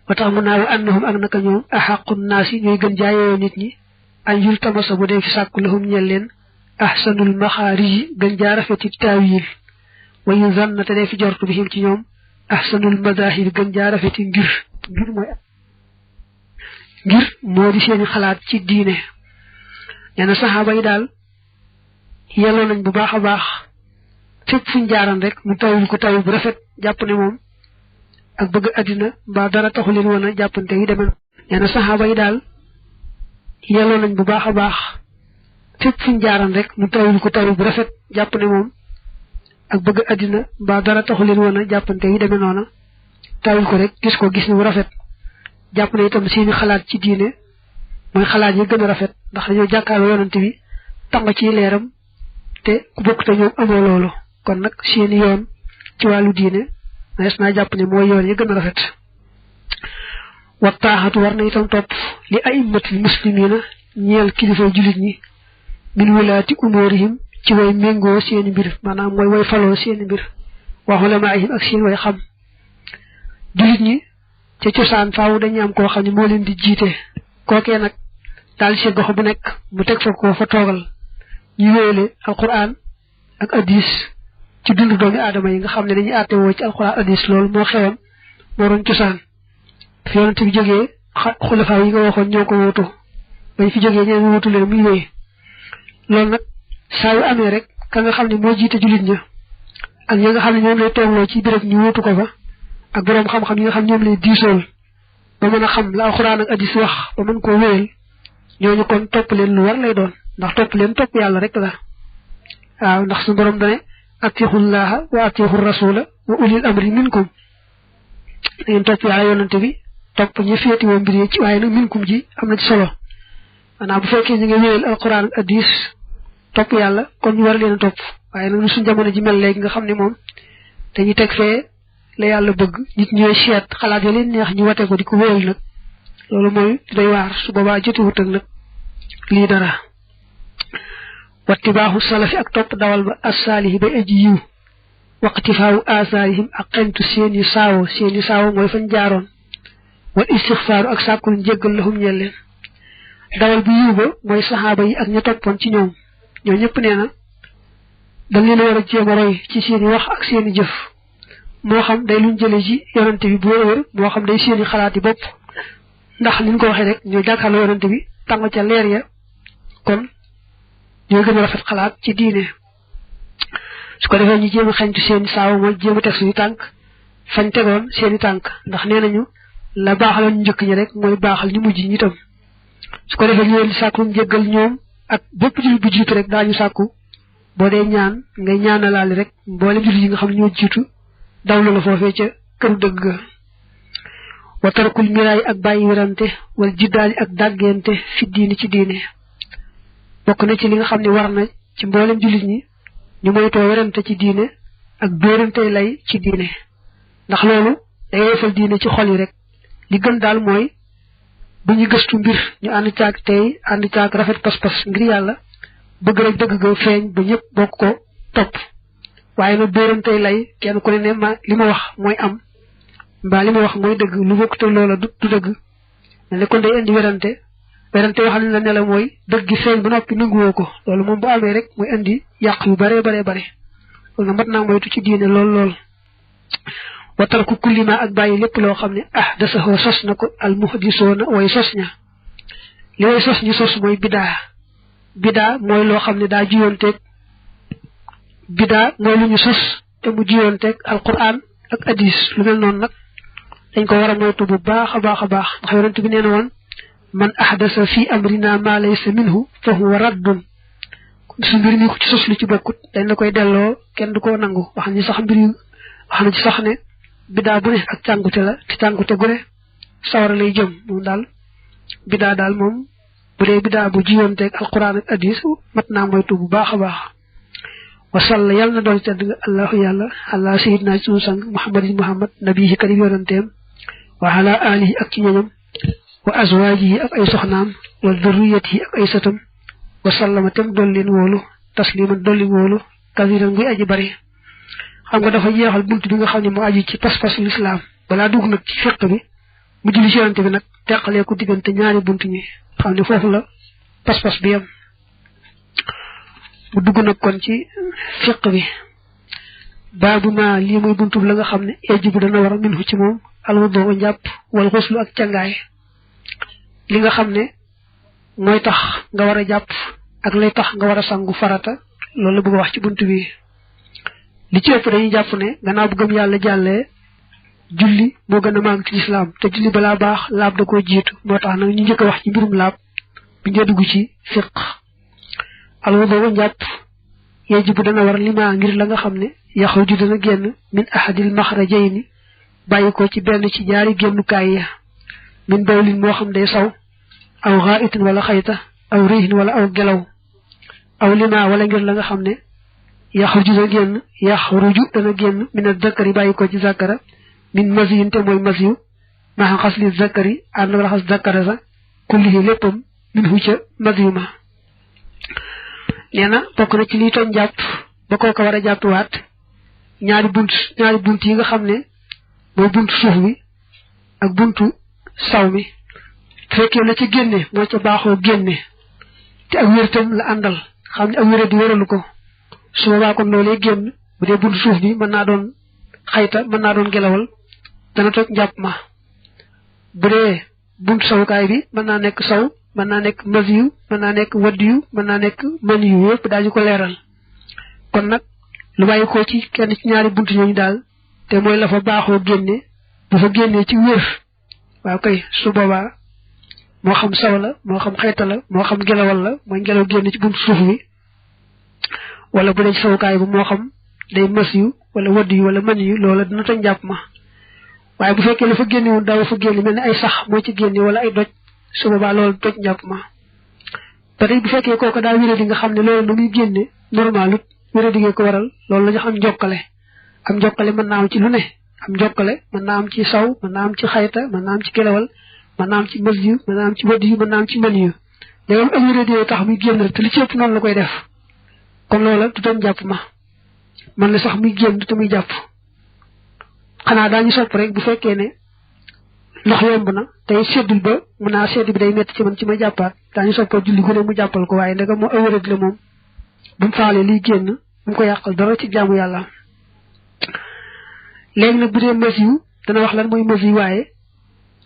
ba tax mu naa wa annahum ak naka ñoom axaqun naas yi ñooy gën jaayoo nit ñi añ yul tamasa bu dee fi sàkku lahum ñel leen ahsanul maxaarij yi gën jaarafeti taawil wa yu zanna te dee fi jortu bi him ci ñoom ahsanul madahib gën jaarafeti ngir moo di seeni xalaat ci diine nee na saxaaba yi daal yelloo nañ bu baax a baax fépp fuñ jaaran rek mu tawil ko tawil bu rafet jàpp ne moom ak bëgg àddina mbaa dara taxu leen woon a jàppante yi demee nee na saxaaba yi daal yelloo nañ bu baax a baax fépp fuñ jaaran rek mu tawil ko tawil bu rafet jàpp ne moom ak bëgg àddina mbaa dara taxu leen woon a jàppante yi demee noona tawil ko rek gis ko gis ni bu rafet jàpp ne itam seeni xalaat ci diine mooy xalaat yi gën a rafet ndax dañoo jàkkaarloo yonante bi tàng ci leeram te ku bokk te ñoom amoo loolu kon nag seeni yoon ci wàllu diine nees naa jàpp ne mooy yoon yi gën a rafet wa taaxatu war na itam topp li aimmatil muslimina ñeel kilifay jullit ñi min wulaati umurihim ci way méngoo seeni mbir maanaam mooy way faloo seeni mbir wa ulamaihim ak seen way xam jullit ñi ca cosaan faaw dañuy am koo xam ne moo leen di jiite kookee nag daal ci gox bu nekk mu teg fa ko fa toogal ñu wéyale alquran ak hadis ci dundu doomi aadama yi nga xam ne dañuy àtte woo ci alquran hadis loolu moo xewoon moo doon cosaan fi yonent bi jógee xulafaa yi nga waxoon ñoo ko wuutu bañ fi jógee ñeen wuutu leen muy wéy loolu nag saa yu amee rek ka nga xam ne moo jiite jullit ña ak ñi nga xam ne ñoom lay toogloo ci béréb ñu wuutu ko fa ak boroom xam-xam yi nga xam ñoom lay diisool ba mën a xam la alxuraan ak hadis wax ba mën koo wéyal ñooñu kon topp leen lu war lay doon ndax topp leen topp yàlla rek la waaw ndax su borom dane atiixullaha wa atiixu rasula wa ulil amri minkum da ngeen topp yàlla yonante bi topp ñu féeti woo mbir yi ci waaye nag minkum ji am na ci solo maanaam bu fekkee ñu ngi wéyal alxuraan ak hadis topp yàlla kon ñu war leen a topp waaye nag suñ jamono ji mel léegi nga xam ne moom dañuy teg fee la yàlla bëgg nit ñooy seet xalaat ya leen neex ñu wate ko di ko wéyal nag loolu mooy day waar su boobaa jotiwut ak nag lii dara wattibaaxu salafi ak topp dawal ba assaalihi bay aji yiw waqtifaawu asaarihim ak xentu seeni saawo mooy fañ jaaroon wal istixfaaru ak sàkkul njéggal lahum ñeel leen dawal bu yiw ba mooy saxaaba yi ak ña toppoon ci ñoom ñoo ñëpp nee na dañ leen war a jéem a roy ci seeni wax ak seeni jëf moo xam day luñ jële ci yonante bi bu wér moo xam day seeni xalaat yi bopp ndax niñ ko waxee rek ñoo jàkkaarloo yonante bi tàng ca leer ya kon ñoo gën a rafet xalaat ci diine su ko defee ñu jéem a xañtu seeni saaw mooy jéem a teg suñu tànk fañ tegoon seeni tànk ndax nee nañu la baaxaloon ñu njëkk ñi rek mooy baaxal ñu mujj ñi itam su ko defee ñu leen di sàkku njëggal ñoom ak bépp jullit bu jiitu rek daañu sàkku boo dee ñaan ngay ñaanalaale rek mboolem jullit yi nga xam ne ñoo jiitu dawlu la foofee ca këru dëgg wa tarakul miraay ak bàyyi werante wala jiddaali ak dàggente fi diini ci diine bokk na ci li nga xam ne war na ci mboolem jullit ñi ñu moytoo werante ci diine ak dóorante lay ci diine ndax loolu day yeefal diine ci xol yi rek li gën daal mooy bu ñu gëstu mbir ñu ànd caag tey ànd caag rafet pas-pas ngir yàlla bëgg rek dëgg ga feeñ ba ñëpp bokk ko topp waaye nag dóorantey lay kenn ku ne ma li ma wax mooy am mbaa li ma wax mooy dëgg lu bokk te loola du dëgg ne kon day indi werante waxal ne la ne la mooy dëgg gi feeñ ba noppi nanguwoo ko loolu moom bu amee rek mooy indi yàq yu bare loolu na mat naa moytu ci diine lool watal ku kullima ak bàyyi lépp loo xam ne ahdasahu sos na ko al muhdisoona way sos ña li way sos ñu sos mooy bidaa mooy loo xam ne daa jiyoonteeg bidaa mooy lu ñu sos te mu jiyoonteeg alquran ak hadis lu mel noonu nag dañ ko war a moytu bu baax a baax ndax yonent bi nee na woon man ahdasa fi amrina ma laysa minhu fa huwa raddun su mbir mi ko ci sos lu ci bokkut dañ la koy delloo kenn du ko nangu wax na ci sax ne bidaa bu ne ak càngute la te càngute gu ne sawara lay jëm moom daal bidaa daal moom bu dee bidaa bu jiyoonteeg alquran ak hadis mat naa moytu bu baax a baax wasalla yàlla na doon tedd nga allahu yàlla ala sayidina sunu sang muhammad nabihi karim yonanteem wa ala alihi ak ci ñoñam wa azwajihi ak ay soxnaam wa dhurriyatihi ak ay satam wa sallama tem dollin wóolu tasliman dollin wóolu kasiran nguy aji bari xam nga dafa jeexal bunt bi nga xam ne moo aju ci pas-pasu lislaam balaa dugg nag ci fiq bi mu julli ci yonante bi nag teqalee ko diggante ñaari bunt ñi xam ne foofu la pas-pas bi yam mu dugg nag kon ci fiq bi baabu ma lii muy buntu la nga xam ne yajibu dana war a minhu ci moom alwudu njàpp wal xuslu ak cangaay li nga xam ne mooy tax nga war a jàpp ak lay tax nga war a sangu farata loolu la bëgg a wax ci buntu bi li ci ëpp dañuy jàpp ne gannaaw bu gëm yàlla jàllee julli moo gën a màgg ci lislaam te julli balaa baax laab da koo jiitu moo tax nag ñu njëkk a wax ci mbirum laab bi ñu dugg ci fiq alwudu njàpp yajibu dana war lima ngir la nga xam ne yaxruju dana génn min ahadil maxrajayni bàyyi ko ci benn ci ñaari génnukaay ya min bawlin moo xam day saw aw xaa'itin wala xayta aw rihin wala aw gelaw aw lima wala ngir la nga xam ne yaxruju dana génn min az-zakari bàyyi ko ci zakara min masiyin te mooy masiyu maa xasli zakari ànd ak raxas zakara sa kullihi léppam min hu ca masiyu ma nee na bokk na ci liy tooñ jàpp ba kooka war a jàppiwaat ñaari bunt yi nga xam ne mooy buntu suuf bi ak buntu saw mi fekkee la ci génne moo ca baaxoo génne te ak wértam la àndal xam ne ak wéra di wéralu ko su boobaa kon loolee génn bu dee buntu suuf bi mën naa doon xayta mën naa doon gelawal dana toj njàpp ma bu dee buntu sawukaay bi mën naa nekk saw mën naa nekk masiyu mën naa nekk waddiyu mën naa nekk maniyu yëpp daañu ko leeral kon nag lu bàyyi ko ci kenn ci ñaari buntu ñooñu daal te mooy la fa baaxoo génne bu fa génnee ci wér waaw kay su boobaa moo xam saw la moo xam xayta la moo xam gelawal la mooy ngelaw génne ci buntu suuf bi wala bu dee ci sawukaay bu moo xam day masiyu wala waddiyu wala maniyu loola dina toj njàpp ma waaye bu fekkee la fa génne woon daaw fa génne mel ne ay sax moo ci génne wala ay doj su boobaa loolu toj njàpp ma ba tey bu fekkee kooku daa wéradi nga xam ne loolu na muy génne normalut wéradi ngee ko waral loolu la ñu xam njokkale am njokkale mën naa am ci lu ne am njokkale mën naa am ci saw mën naa am ci xayta mën naa am ci gelawal mën naa am ci masiyu mën naa am ci waddiyu mën naa am ci maniyu léegi am wéradi tax muy génn rek te li ci ëpp noonu la koy def kon loola du doon jàpp ma man la sax muy génn te muy jàpp xanaa daañu sopp rek bu fekkee ne ndox yomb na tey seddul ba mun naa sedd bi day metti ci man ci ma jàppaat daañu soppal julli gu ne mu jàppal ko waaye ndega moo awérad la moom bu mu faalee liy génn bu mu ko yàqal dara ci jaamu yàlla léegi nag bu dee masiyu dana wax lan mooy masiyu waaye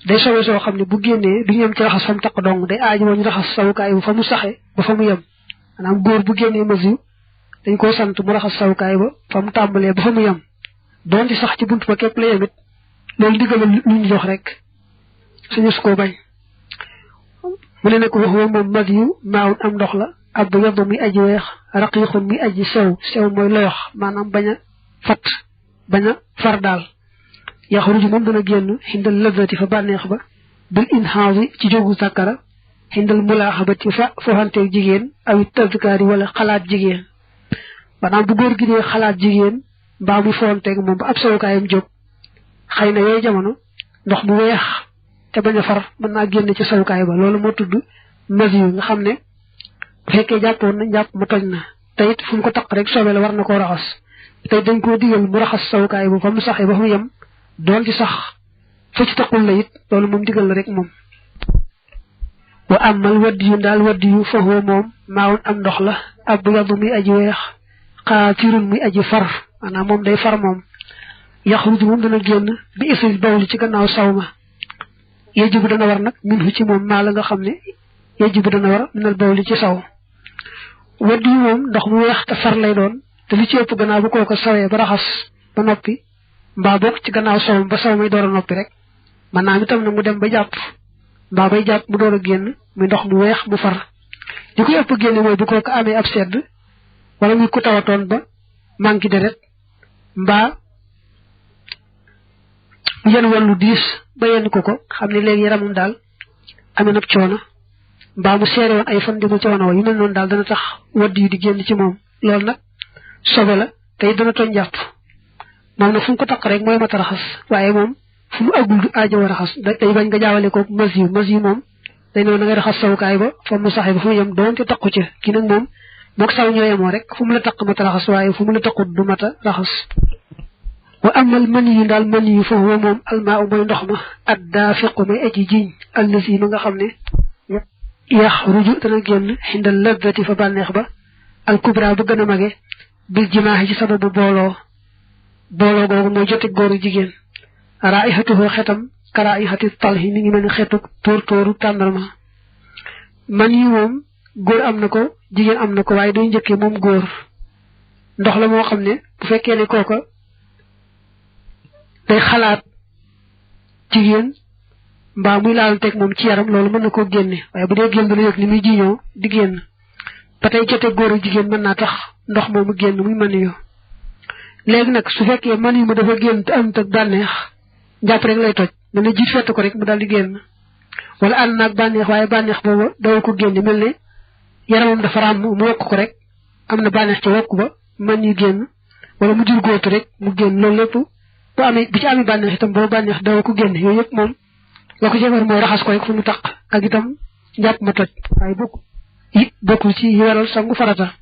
day sowe soo xam ne bu génnee du ñu yem ci raxas fa mu taq dong day aaji woo ñu raxas sawukaay bu fa mu saxe ba fa mu yem maanaam góor bu génnee masiyu dañ koo sant mu raxas sawukaay ba fa mu tàmbalee ba fa mu yem doon ci sax ci buntu ba képp la yemit loolu diggal lu ñu jox rek suñu su ko bañ mu ne nag wax moom masiyu maawun am ndox la ab yebb muy aji weex raqiixun muy aji sew mooy loyox maanaam bañ a fat bañ a far daal yaxruju moom dana génn xindal lazati fa bànneex ba bil inhaasi ci jógu sàkkara xindal mulaaxabati fa foxanteeg jigéen awi tazkaari wala xalaat jigéen maanaam bu góor gi dee xalaat jigéen mbaa muy foxanteeg moom ba ab sawukaayam jóg xëy na yooyu jamono ndox mu weex te bañ a far mën naa génn ci sawukaay ba loolu moo tudd masiyu nga xam ne bu fekkee jàppoon na jàpp ma toj na te it fu mu ko taq rek soobee la war na koo raxas te dañ koo digal mu raxas sawukaay ba fa mu saxee ba fa mu yem doon ci sax fu ci taqul la it loolu moom digal la rek moom wa amal waddiyu daal waddiyu fa huwa moom maawun am ndox la ab yadu muy aji weex xaatirun muy aji far maanaam moom day far moom yaxruju moom dana génn bi isril bawli ci gannaaw sawma yajibu dana war nag min ci moom maa la nga xam ne yajibu dana war minal bawli ci saw wadd yi moom ndox mu weex te far lay doon te li ci ëpp gannaaw bu kooko sawee ba raxas ba noppi mbaa bokk ci gannaaw sawam ba saw may door a noppi rek man naa itam nag mu dem ba jàpp mbaa bay jàpp mu door a génn muy ndox mu weex mu far li koy ëpp génne mooy bu kooko amee ab sedd wala muy ku tawatoon ba manqué deret mbaa mu yenn wàllu diis ba yenn ko xam ne léegi yaramam daal amee nag coono mbaa mu seere woon ay fan demul coono wa yu mel noonu daal dana tax wadd yi di génn ci moom loolu nag sobe la tey dana tooñ jàpp moom nag fu mu ko taq rek mooy mat a raxas waaye moom fu mu àggul du aajo raxas day bañ nga jaawale ko mas yi moom day noonu da ngay raxas sawukaay ba fa mu saxee ba fu mu yem doonte taqu ca kii nag moom moog saw ñoo yemoo rek fu mu la taq mat a raxas waaye fu mu la taqut du mat a raxas wa amal mani yu daal mani yu foofu moom almaa mooy ndox ma ad daafiqu may aji jiñ allasi ma nga xam ne yaxruju dana génn xindal laddati fa bànneex ba alkubra bu gën a mage bil jimaaxi ci sababu booloo googu mooy jote góoru jigéen raihatuhu xetam ka raihati talhi mi ngi mel ni xetu tóor tàndarma man yi moom góor am na ko jigéen am na ko waaye day njëkkee moom góor ndox la moo xam ne bu fekkee ne kooka day xalaat jigéen mbaa muy laal teg moom ci yaram loolu mën na koo génne waaye bu dee génn dana yëg ni muy jiñoo di génn ba tey jote góoru jigéen mën naa tax ndox moomu génn muy mën yu léegi nag su fekkee man yu mu dafa génn te am teg bànneex njàpp rek lay toj mel ne jiit fett ko rek mu daal di génn wala ànd naag bànneex waaye bànneex booba daw ko génne mel ne yaramam dafa ràmm mu wokk ko rek am na bànneex ci wokk ba man yu génn wala mu jur góotu rek mu génn loolu lépp bu amee bu ci amee bànneex itam boobu bànneex daw ko génne yooyu yëpp moom la ko jëfar mooy raxas ko rek fu mu taq ak itam njàpp ma toj waaye bokkul ci yi waral sangu farata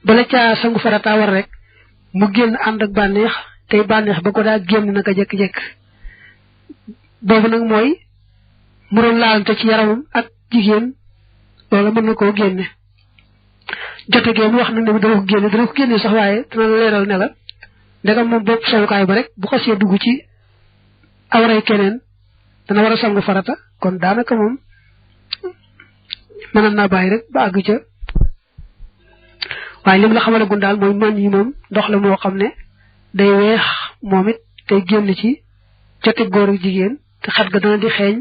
bala caa sangu farata war rek mu génn ànd ak bànneex tey bànneex ba ko daa génn naka jekk-jekk boobu nag mooy mu doon laalante ci yaramam ak jigéen loolu mën na koo génne jote gee mu wax nag ne dana ko génne sax waaye dana la leeral ne la ndegam moom bopp sowukaay ba rek bu xasee dugg ci awray keneen dana war a sangu farata kon daanaka moom mënoon naa bàyyi rek ba àgg ca waaye lim la xamalagun daal mooy man yi moom ndox la moo xam ne day weex moom it tey génn ci jote góor ak jigéen te xet ga dana di xeeñ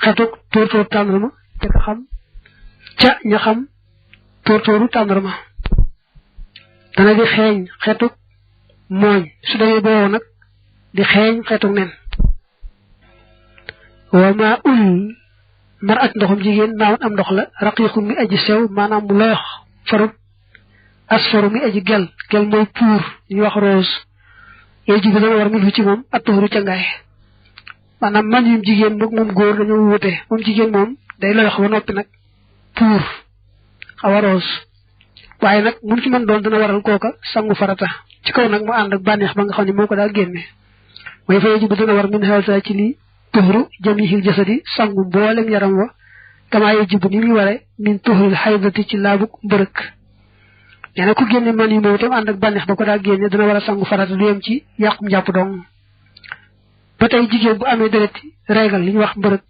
xetuk tóor tàndarma te ka xam ca ña xam tóoru tàndarma dana di xeeñ xetuk mooñ su demee boobu nag di xeeñ xetuk nen wa maa ul mar at ndoxum jigéen maawoon am ndox la raqiqu mi aji sew maanaam mu loox farut asfaru mi aji gel mooy puur ñu wax rose yooyu jibi dana war min ci moom attuhuru ca ngaay maanaam man yum jigéen moom góor dañoo wute moom jigéen moom day loox ba noppi nag puur xaw a rose waaye nag mun ci mën doon dana waral kooka sangu farata ci kaw nag mu ànd ak bànneex ba nga xam ne moo ko daal génne mooy fa jibi dana war min xelsa ci lii tuhru jamihil jasadi sangu mboolem yaram wa kamaa yajibu ni muy ware min tuhril xaydati ci laabuk mbërëk nee na ku génne man yi moom itam ànd ak bànneex ba ko daa génne dana war a sangu farata du yem ci yàqum jàpp dong ba tey jigéen bu amee dereti régal li ñuy wax mbërëk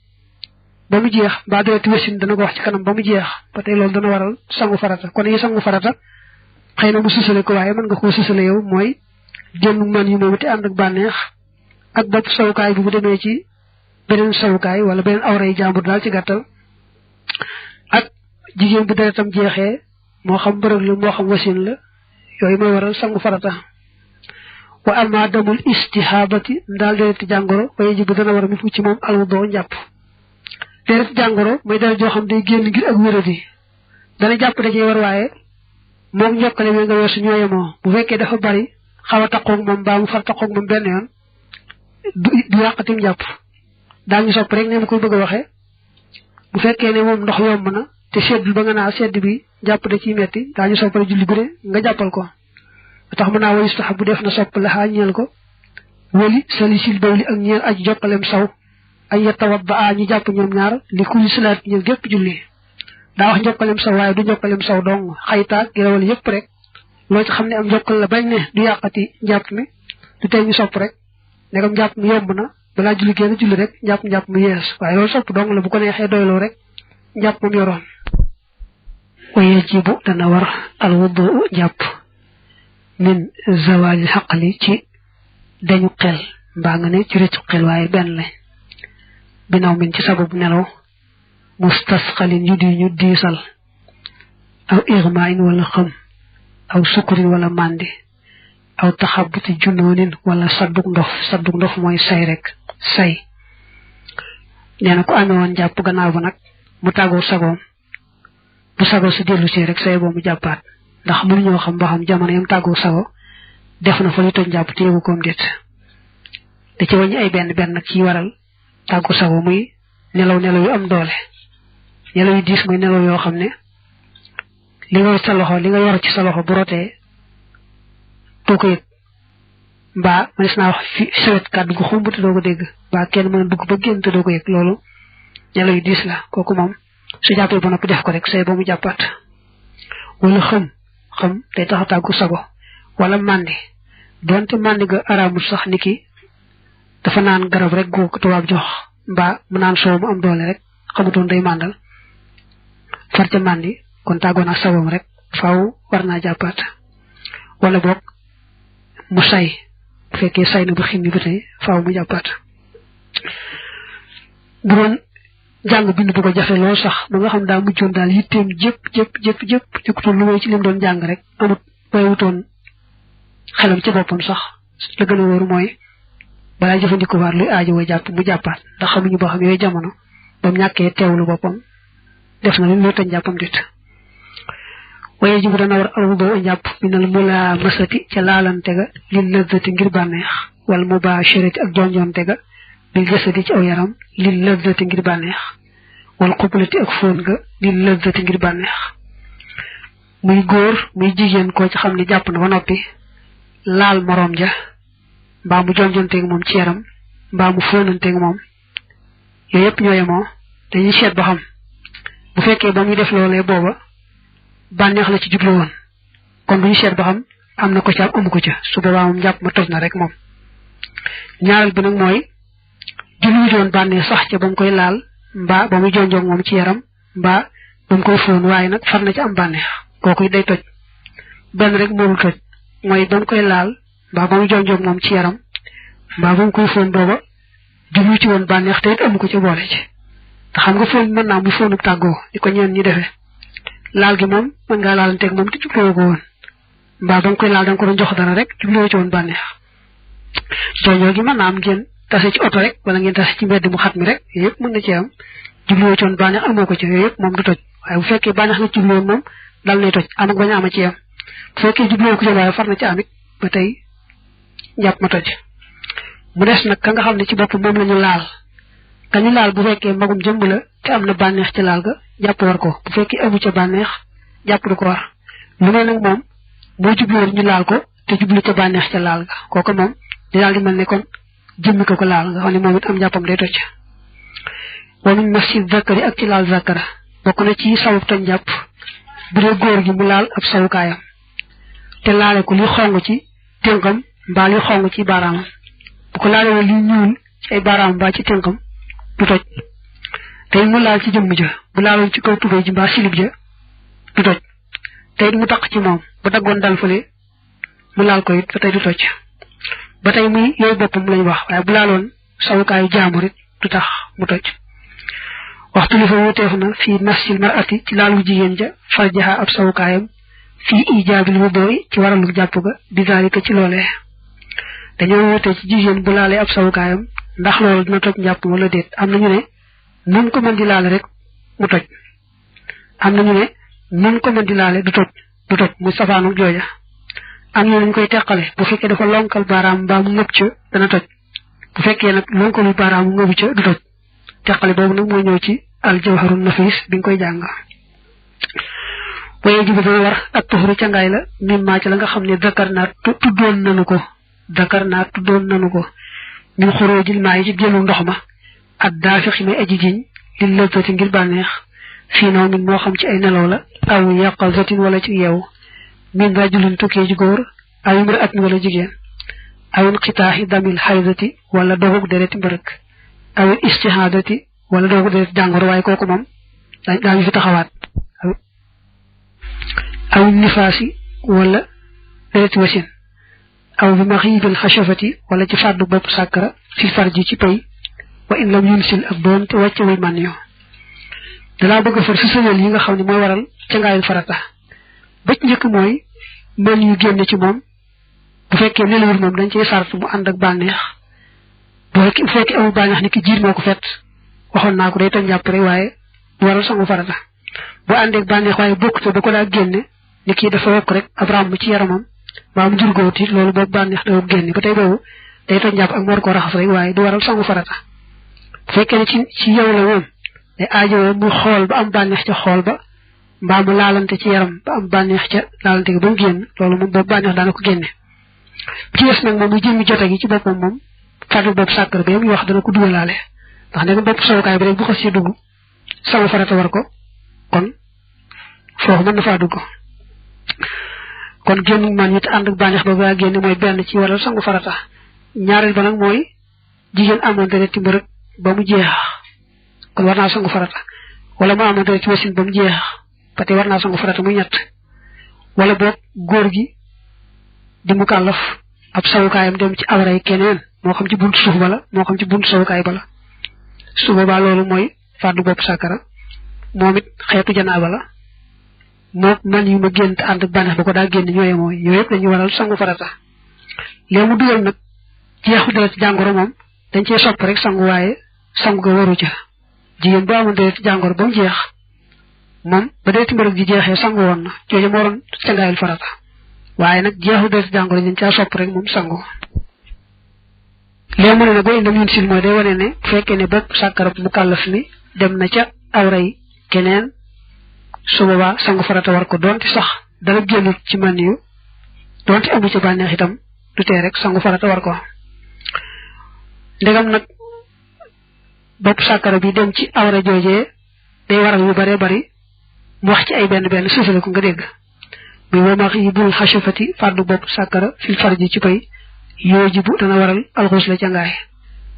ba mu jeex mbaa dereti wasin dana ko wax ci kanam ba mu jeex ba tey loolu dana waral sangu farata kon yi sangu farata xëy na mu susale ko waaye mën nga koo susale yow mooy génn man yi moom te ànd ak bànneex ak bopp sawukaay bi bu demee ci beneen sawukaay wala beneen awray jàmbur daal ci gàttal ak jigéen bu deretam jeexee moo xam mbërëg la moo xam wasin la yooyu mooy waral sangu farata wa ama damul istihabati daal dereti jàngoro waaye ji bu dana war a mi fu ci moom alwudoo njàpp dereti jàngoro mooy deret joo xam day génn ngir ak wéradi dana jàpp da cee war waaye moom njokkale mi nga weesu ñooyemoo bu fekkee dafa bari xaw a taqoog moom mbaa mu far taqoog moom benn yoon du yàqatim jàpp daañu sopp rek ne ma koy bëgg a waxee bu fekkee ne moom ndox yomb na te seddul ba nga naa sedd bi jàpp da ciy metti daañu soppale julli bu ne nga jàppal ko tax mën naa wa yustahabu def na sopp la xaa ñeel ko wali salisil bawli ak ñeel aji jokkalem saw ay yatawadda a ñu jàpp ñoom ñaar li kulli salaat ñeel gépp julli daa wax njokkalem saw waaye du njokkalem saw dong xaytaag girawal yépp rek loo ci xam ne am njokkal la bañ ne du yàqati njàpp mi du tey ñu sopp rek ndegam njàpp mu yomb na balaa julli génn julli rek njàpp mu yees waaye loolu sopp dong la bu ko neexee doyloo rek njàpp moom yoroon waye jibu dana war al wudu njàpp min zawalil xaqali ci dañu xel mbaa nga ne ci rëccu xel waaye benn lañ binaw min ci sababu nelaw mustasxalin yu di ñu diisal aw irmain wala xam aw sukkurin wala mandi aw taxabuti junoonin wala sadduk ndox mooy say rek say nee na ko amee woon jàpp gannaaw ba nag mu tàggoo sagoom bu sago su dellu see rek say boo mu jàppaat ndax mënuñoo xam ba xam jamono yam tàggoo sago def na fa li toj jàpp te yëgu koom déet da ci wàññi ay benn nag ci waral tàggu sago muy nelaw yu am doole nelaw yu diis muy nelaw yoo xam ne li nga yor ci sa loxo bu rotee doo ko yëg mbaa manis naa wax fi sawet kàddu gu xumb te doo ko dégg mbaa kenn mën a dugg ba génn te doo ko yëg loolu nelaw yu diis la kooku moom su jàppee ba noppi def ko rek say ba mu jàppaat wala xam day tax a tàggu sago wala màndi donte màndi ga araamul sax ni ki dafa naan garab rek gu tubaab jox mbaa mu naan soow mu am doole rek xamutoon day màndal far ca màndi kon tàggoon ak sagoom rek faaw war naa jàppaat wala boog mu say bu fekkee say na ba ximmi ba tey faaw mu jàppaat bu doon jàng bind bu ko jafe lool sax ba nga xam daa mujjoon daal yitteem jëpp jëkkutoon lu may ci lim doon jàng rek amut bàyyiwutoon xelam ci boppam sax la gën a wóor mooy balaa jëfandikoo waat luy aajo wa jàpp mu jàppaat ndax xamuñu boo xam yooyu jamono ba mu ñàkkee teewlu boppam def na lu tañ jàppam dit waye jibu dana war alwudu njàpp minal mula masati ca laalante ga lil lëzzati ngir bànneex wala mubasharati ak jonjonte ga bil jasadi ci aw yaram lil lëzzati ngir bànneex wala xubalati ak fóon ga lil lëzzati ngir bànneex muy góor muy jigéen koo ci xam ne jàpp na ba noppi laal moroom ja mbaa mu jonjonteeg moom ci yaram mbaa mu fóonanteeg moom yooyu yëpp ñoo yemoo dañuy seet ba xam bu fekkee ba muy def loolee booba bànneex la ci jublu woon kon bu ñu seet ba xam am na ko ca amu ko ca su boobaa moom jàpp ma toj na rek moom ñaareel bi nag mooy jublu woon bànneex sax ca ba mu koy laal mbaa ba muy jonjoog moom ci yaram mbaa ba mu koy fóon waaye nag far na ci am bànneex kooku day toj benn rek moomul toj mooy ba mu koy laal mbaa ba muy jonjoog moom ci yaram mbaa ba mu koy fóon booba jublu ci woon bànneex te it amu ko ca boole ci te xam nga fóon mën naa muy fóonu tàggoo di ko ñeen ñi defee laal gi moom mën ngaa laalanteeg moom te jubloo ko woon mbaa ba nga koy laal da nga ko doon jox dara rek jubloo ci woon bànneex jonjoo gi mën naa am ngeen tase ci oto rek wala ngeen tase ci mbedd mu xat mi rek yooyu yëpp mën na ci am jubloo ci woon bànneex amoo ko ci yooyu yëpp moom du toj waaye bu fekkee bànneex nga jubloo moom dal nay toj am ak bañ a ama ci yam bu fekkee jubloo ko ci waaye far na ci amit ba tey njàpp ma toj mu des nag ka nga xam ne ci bopp moom la ñu laal ka ñu laal bu fekkee magum jëmb la te am na bànneex ci laal ga jàpp war ko bu fekkee amu ca bànneex jàpp du ko war lu ne nag moom boo jubluwoon ñu laal ko te jublu ca bànneex ca laal ga kooku moom di daal di mel ne kon jëmmi ko laal nga xam ne moom it am jàppam day toj wamin masjid zakari ak ci laal zakara bokk na ci sawub toñ jàpp bu dee góor gi mu laal ab sawukaayam te laale ko li xong ci tënkam mbaa li xong ci baaraamam bu ko laale woon li ñuul ci ay baaraam mbaa ci tënkam du toj tey mu laal ci jëmm ja bu laaloon ci kaw tubéy ji mbaa silib ja du toj tey mu taq ci moom bu daggoon dal fële mu laal ko it ba tey du toj ba tey muy yooyu boppam lañ wax waaye bu laaloon sawukaayu jaambur it du tax mu toj waxtu li fa wuteef na fii masil marati ci laalu jigéen ja farjaha ab sawukaayam fii ijaabil wudu ci waralu jàpp ga bizalika ci loolee dañoo wutee ci jigéen bu laalee ab sawukaayam ndax loolu dina toj njàpp wala déet am na ñu ne nun ko mën di laale rek mu toj am na ñu ne nun ko mën di laale du toj muy safaanu jooja am na ñu koy teqale bu fekkee dafa lonkal baaraam mbaa mu ngëb ca dana toj bu fekkee nag lonkalu baaraam mu ngëbu ca du toj teqale boobu nag moo ñëw ci al jawharun nafis bi nga koy jàng waye jibu dana war ak tuxuru ca ngaay la mimmaa ci la nga xam ne dakar naa tuddoon nanu ko min xuróojil maa yi ci génnu ndox ma ak daafix may aji jiñ li lëzzati ngir bànneex fii naw min moo xam ci ay nelaw la aw yaqazatin wala ci yeewu min rajulin tukkee ji góor aw imra'atin wala jigéen aw inqitaahi damil haydati wala dogug dereti mbërëk aw istihadati wala dogug dereti jàngoro waaye kooku moom daañu fi taxawaat aw nifaasi wala dereti wasin aw bi maxiibil xashafati wala ci fàddu bopp sàkkara fi farji ci pay wa in lam yunsil ak doon te wàcce wuy man yo dalaa bëgg a far si sëñal yi nga xam ne mooy waral ca ngaayul farata ba ci njëkk mooy man yu génn ci moom bu fekkee nelawul moom dañ cey sart mu ànd ak bànneex bu fekkee amul bànneex ni ki jiir moo ko fet waxoon naa ko day toj njàpp rek waaye du waral sangu farata bu àndeeg bànneex waaye bokk te ba ko daa génne ni kii dafa wokk rek ab ràmm ci yaramam mbaa mu jurgóoti loolu boobu bànneex da génne ba tey boobu day toj njàpp ak mu war koo raxas rek waaye du waral sangu farata bu fekkee ne ci yow la moom day aajowoo mu xool ba am bànneex ca xool ba mbaa mu laalante ci yaram ba am bànneex ca laalante gi ba mu génn loolu moom boobu bànneex daana ko génne bi ci des nag moom mu jëmmi jote gi ci boppam moom fàddu bopp sàkkar ba muy wax dana ko dugalaale ndax ne bopp sowukaay bi rek bu xas ci dugg sangu farata war ko kon foofu mën na faa dugg kon génn man it ànd ak bànneex ba ba génne mooy benn ci waral sangu farata ñaareel ba nag mooy jigéen amoon dereti mbërëg ba mu jeex kon war naa sangu farata wala mu amoon dereti wasin ba mu jeex ba tey war naa sangu farata muy ñett wala boog góor gi di mu kàllaf ab sawukaayam dem ci awray keneen moo xam ci buntu suuf bala moo xam ci buntu sawukaay bala su boobaa loolu mooy fàddu bopp sàkkara moom it xeetu janaaba la moom man yu ma génn te ànd ak bànneex ba ko daa génn ñooye mooy yooyu yëpp dañuy waral sangu farata léegi mu dugal nag jeexu dara ci jàngoro moom dañ cee sopp rek sangu waaye sangu ga waru ca jigéen bu amoon dara ci jàngoro ba mu jeex moom ba dee ci mbërëg ji jeexee sangu woon na jooju moo waroon cangaayul farata waaye nag jeexu dara ci jàngoro dañ caa sopp rek moom sangu léegi mu ne nag boo indam yun sil mooy day wane ne bu fekkee ne bopp sàkkarab mu kàllaf mi dem na ca awray keneen su boobaa sangu farata war ko doonte sax dara génnut ci man yu doonte amu ci bànneex itam du tee rek sangu farata war ko ndegam nag bopp sàkkara bi dem ci awra joojee day waral yu bare bari mu wax ci ay benn suufale ko nga dégg muy wamax yi bul xasafati fàddu bopp sàkkara fil farji ci pay yoojibu dana waral alxus la cangaay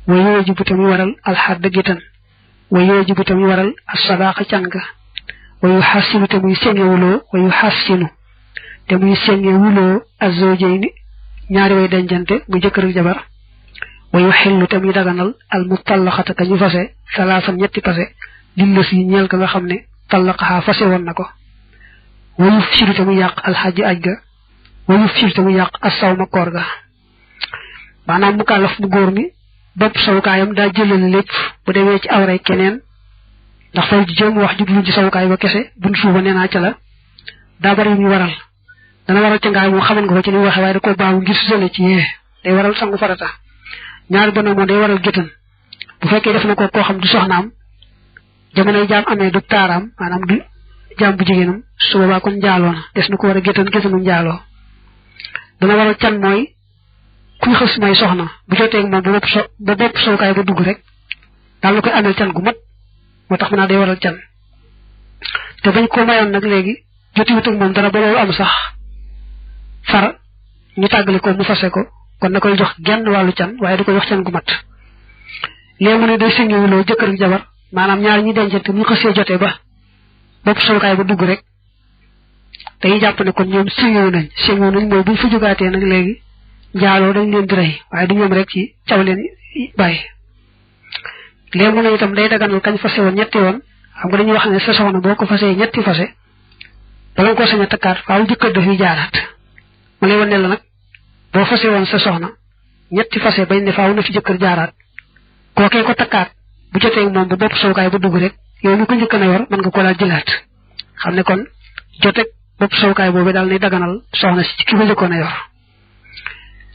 wa yoojibu tamit waral alxadda gitan wa yoojibu tamit waral assadaaqa can ga wa yu xassinu te muy sengewuloo wa yu xassinu te muy sengewuloo azzoojayni ñaari way dencante mu jëkkër ak jabar wa yu xillu te muy daganal al mu tallaxata ka ñu fase salaasan ñetti pase lillas yi ñeel ka nga xam ne tallaxaxaa fase woon na ko wa yu firu te muy yàq alxaji aj ga wa yu firu te muy yàq assawma koor ga maanaam mu kàllaf mu góor mi bopp sawukaayam daa jëlale lépp bu demee ci awray keneen ndax fay ji jëm wax jubluñ ci sawukaay ba kese buñ suuba nee naa ca la daa bari ñu waral dana waral ca ngaay moom xaman nga ko ci ni waxe waaye da ko baamu ngir susale ci yee day waral sangu farata ñaar ba nag moom day waral géttan bu fekkee def na ko koo xam du soxnaam jamonoy jaam amee du taaraam maanaam du jaam bu jigéenam su boobaa kon njaaloo na des na ko war a géttan géttanu njaaloo dana waral can mooy kuy xës may soxna bu jotee moom ba bopp sowukaay ba dugg rek daal na koy amel can gu mat moo tax mën naa day waral can te bañ ko mayoon nag léegi jotiwut ak moom dara ba loolu am sax far ñu tàggale ko mu fase ko kon na koy jox genn wàllu can waaye du ko jox can gu mat léegi mu ne day sëngewuloo jëkkër ak jabar maanaam ñaar ñi dencante ñu xësee jotee ba bopp sowukaay ba dugg rek dañuy jàpp ne kon ñoom sëngewu nañ mooy buñ fa jógaatee nag léegi njaaloo dañ leen di rey waaye du ñoom rek ci caw leen bàyyi léegi mu ne itam day daganal kañ fase woon ñetti yoon xam nga dañuy wax ne sa soxna boo ko fasee ñetti fase bala nga ko sañ a takkaat faaw jëkkër dafay jaaraat mu lay wan ne la nag boo fase woon sa soxna ñetti fase bañ ne faaw na fi jëkkër jaaraat kookee ko takkaat bu jotee moom ba bopp sowukaay ba dugg rek yow mi ko njëkk na yor mën nga ko daal jëlaat xam ne kon joteeg bopp sowukaay boobu daal nay daganal soxna si ci ki ko njëkkoon a yor